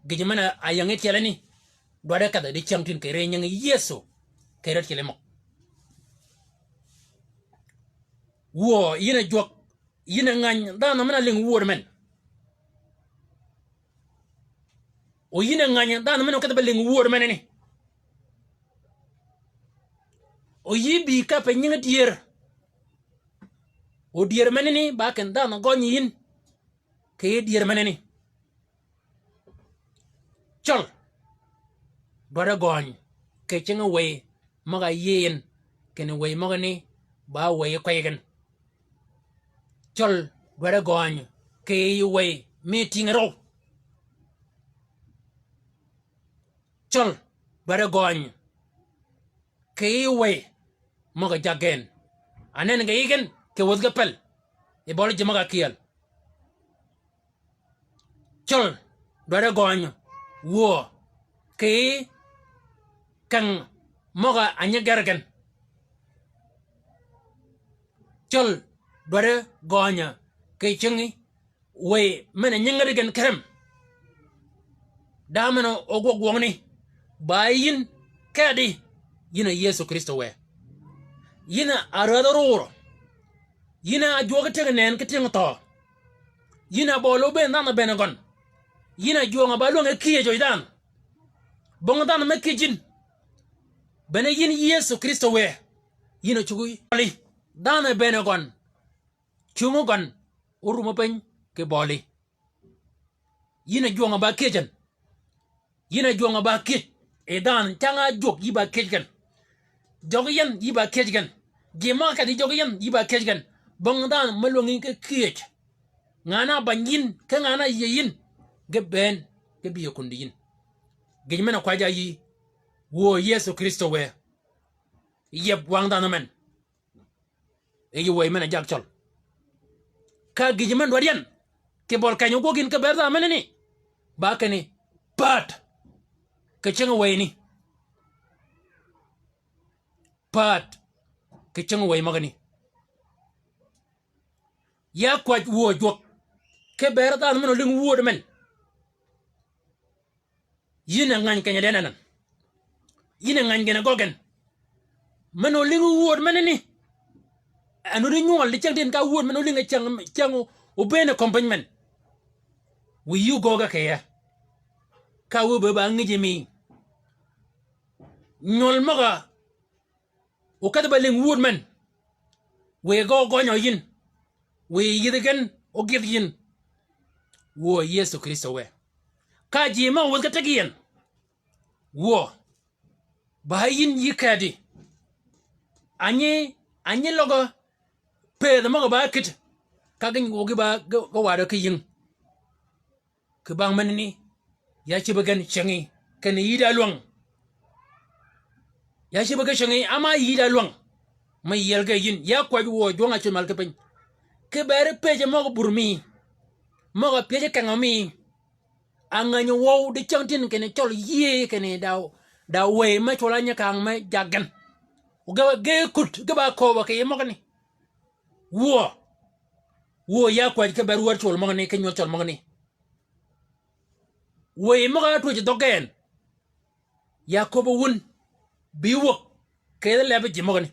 Gïjø men-a ying yi tyelani. Dwaddi kedhi dicängtïn kì ri nyingi Yëso. Kì ri tyeli møg. Wuö, yïn a jwøk, yïn a ngäny, dhanhø men-a lïng wöör men. O yïn a ngäny, dhanhø men-a kedhi be lïng wöör menani. O yï bï ka pe nyingi dyër. O dyër menani, ba kinni dhanhø gøny yïn. Kì dyër menani. Cøl. Dwaddi gøny. Kì cingi wëy møg-a yïëy yïn. Kinni wëy møgani ba wëy kwey gen. Cøl dwaddi gøny. Kì wëy mi tïngi røw. Cøl dwaddi gøny. Kì wëy møg-a jaggi gen. Anen ge yï gen, kì wädhi ge pel. Yi bøli ji møg-a kyel. Cøl dwaddi gøny wuö kì keng møg-a nyi ger gen. Cøl dwaddi gøny kì cingi wëy men-a nyi ngädi gen kerem. Da men-a ógwøg gwøngni ba yïn kedi, yïn a Yëso Krïstø wë. Yïn a rädhi rurø. Yïn a jwøk tyëng nënn ki tyëng thøø. Yïn a bøli óbëën dhanhø bënn gøn. Yïn a jwøng-a ba lwänge kyëjø yi dhanhø. Bong dhanhø me kyëj yïn. Bene yïn Yëso Krïstø wë. Yïn a cuggi bøli. Dhanhø bënn gøn. Cungi gøn. Órum piny kì bøli. Yïn a jwøng-a ba kyëj gen. Yïn a jwøng-a ba kyëj. Yi dhanhø cang-a jwøk yï ba kyëj gen. Jøggi yïn yï ba kyëj gen. Ji møg-a kedhi jøggi yïn yï ba kyëj gen. Bong dhanhø me lwängi ki kyëj. Ngan-a bany yïn, ki ngan-a yiëy yïn. Ge bënn, ge bï yi kundi yïn. Gïj men-a kwajj-a yï. Wuö Yëso Krïstø wë. Yeb wang dhanhø men. E yij wëy men a jag cøl. Ka gïjø men dwaddi yan. Kì bøl keny ogwøg gïn ki bëëd dhanhø menani. Ba kinni. Pääd. Kì cinggi wëyani. Pääd. Kì cinggi wëy møgani. Ya kwäj wuö jwøk. Ki bëëd dhanhø men olïng wud men. Yïn a ngäny keny-a dee nennan. Yïn a ngäny gen a gøggi gen. Men olïng wud menani. En odi nywøl di cäng tin ka wud men olïng a cäng, cäng obëën kömi piny men. Wiy yï ogöög ge kì yee. Ka wiy obëëd ba ngïj mi. Nywøl møg-a okedhi ba lïng wud men. Wiy ge ogønyø yïn. Wiy yïdhi gen ogïdh yïn. Wuö Yëso Krïstø wë. Ka ji møg-a wäthi ki teg yi yien. Wuö. Ba yïn yï kedi. Anyi, anyi løg-a pëëdh møg-a ba kït. Ka gïn wøggi ba ge, ge wadø ki yïng. Kì bang menani, ya cïb gen cinggi, kinni yï da lwäng. Ya cïb gen cinggi, ama yï da lwäng. Me yiel ge yïn, ya kwäj wuö jwøng-a cwöl mal ki piny. Ki bëëd pëjji møg-a bur mi. Møg-a pyëj kengø mi. A ngänyi wøw di cäng tin kinni cøl yïëy kinni da, da wëy me cwøl-a nyi kang me jag gen. Ge, ge kut, ge ba kööbø kì yij møgani. Wuö. Wuö ya kwäj ki bëëd wär cwøl møgani, ki nywøl cøl møgani. Wëy møg-a twöj dhøggi gen. Ya köbbi wun. Bï wäg. Kedhi leb ji møgani.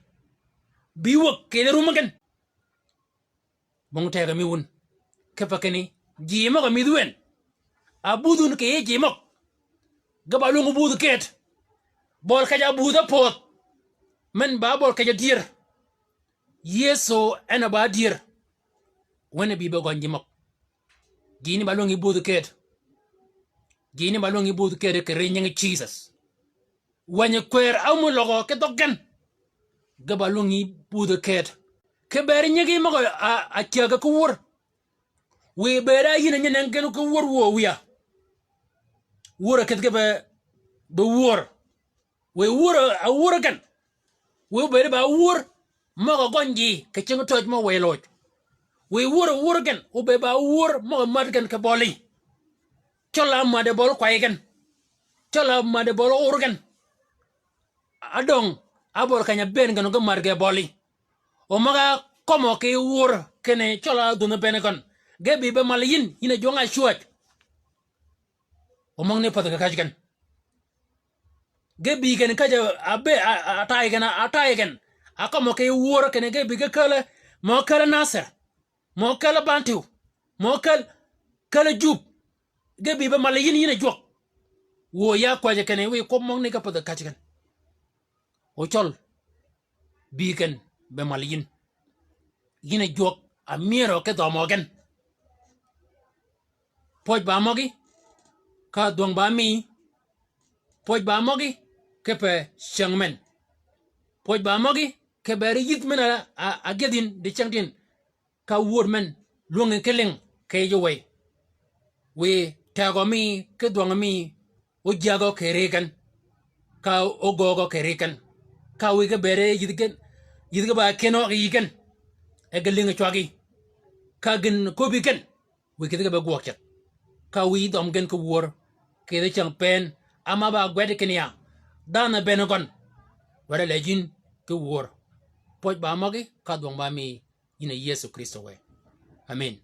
Bï wäg. Kedhi rum gen. Bong tegø mi wun. Kipe kinni. Ji møg-a mïdhi wen. A budh wun kì yij ji møg. Ge ba lwøngi budh ked. Bøl kej-a budh a pödh. Men ba bøl kej-a dyër. Yëso en a ba dyër. Wen a bï be gøny ji møg. Gïni ba lwøngi budh ked. Gïni ba lwøngi budh ked kì ri nyingi Jisøs. Wänyi kwër ámuløgø ki dhøggi gen. Ge ba lwøngi budh ked. Ki bëëd nyigi møg-a, a, a cäg ki wur. Wiy bëëd a yïn a nyi nengi gen ki wur wuö wïya. Wur a kedhi ge be, be wur. Wiy wur a, a wur gen. Wiy obëëd ba wur møg-a gøny ji kì cinggi töj mø wëy loj. Wiy wur a wur gen, obëëd ba wur møg-a mäd gen kì bøli. Cøl-a mäd bøl kway gen. Cøl-a mäd bøl ur gen. Adøng, a bøl keny-a bëën gen ge mäd ge bøli. O møg-a kømmø kì wur kinni cøl-a dhunhi bënn gen. Ge bï be mal yïn, yïn a jwøng-a cwäj. O møgani pädhi kì käj gen. Ge bï gen käj-a, a be, a, a, a tay gen, a, a tay gen. A kømmø kì wur kinni ge bï ge källi, mø källi Nasir. Mø källi Bantu. Mø källi, källi Jub. Ge bï be mal yïn, yïn a jwøk. Wuö ya kwäjji kinni wiy kwøb møgani ge pädhi kì käj gen. O cøl. Bï gen be mal yïn. Yïn a jwøk a myërø ki dhømø gen. Pwøj ba møgí, ka dhwøng ba mií. Pwøj ba møgí, kipe cyäng men. Pwøj ba møgí, kipe ri yïth men a, a, a gyëdh yïn dicängtïn. Ka wööd men, lwängi ki lïng, kì yij wëy. Wiy tegø mi, ki dhwøng mi, ójägø kì ri gen. Ka ógöögø kì ri gen. Ka wiy ge bëëde yïdhi gen, yïdhi ge ba kenø kì yï gen. E ge lïngi cwagí. Ka gïn köbbi gen. Wiy kì yïdhi ge be gwøg ceth. Ka wiy dhøm gen ki wöör. Kì yij cyäng pëën. Ama ba gwed kinni ya. Dhanhø bënn gøn. Dwaddi lejin ki wöör. Pwøj ba møgí, ka dhwøng ba mií. Yïn a Yëso Krïstø wë. Amen.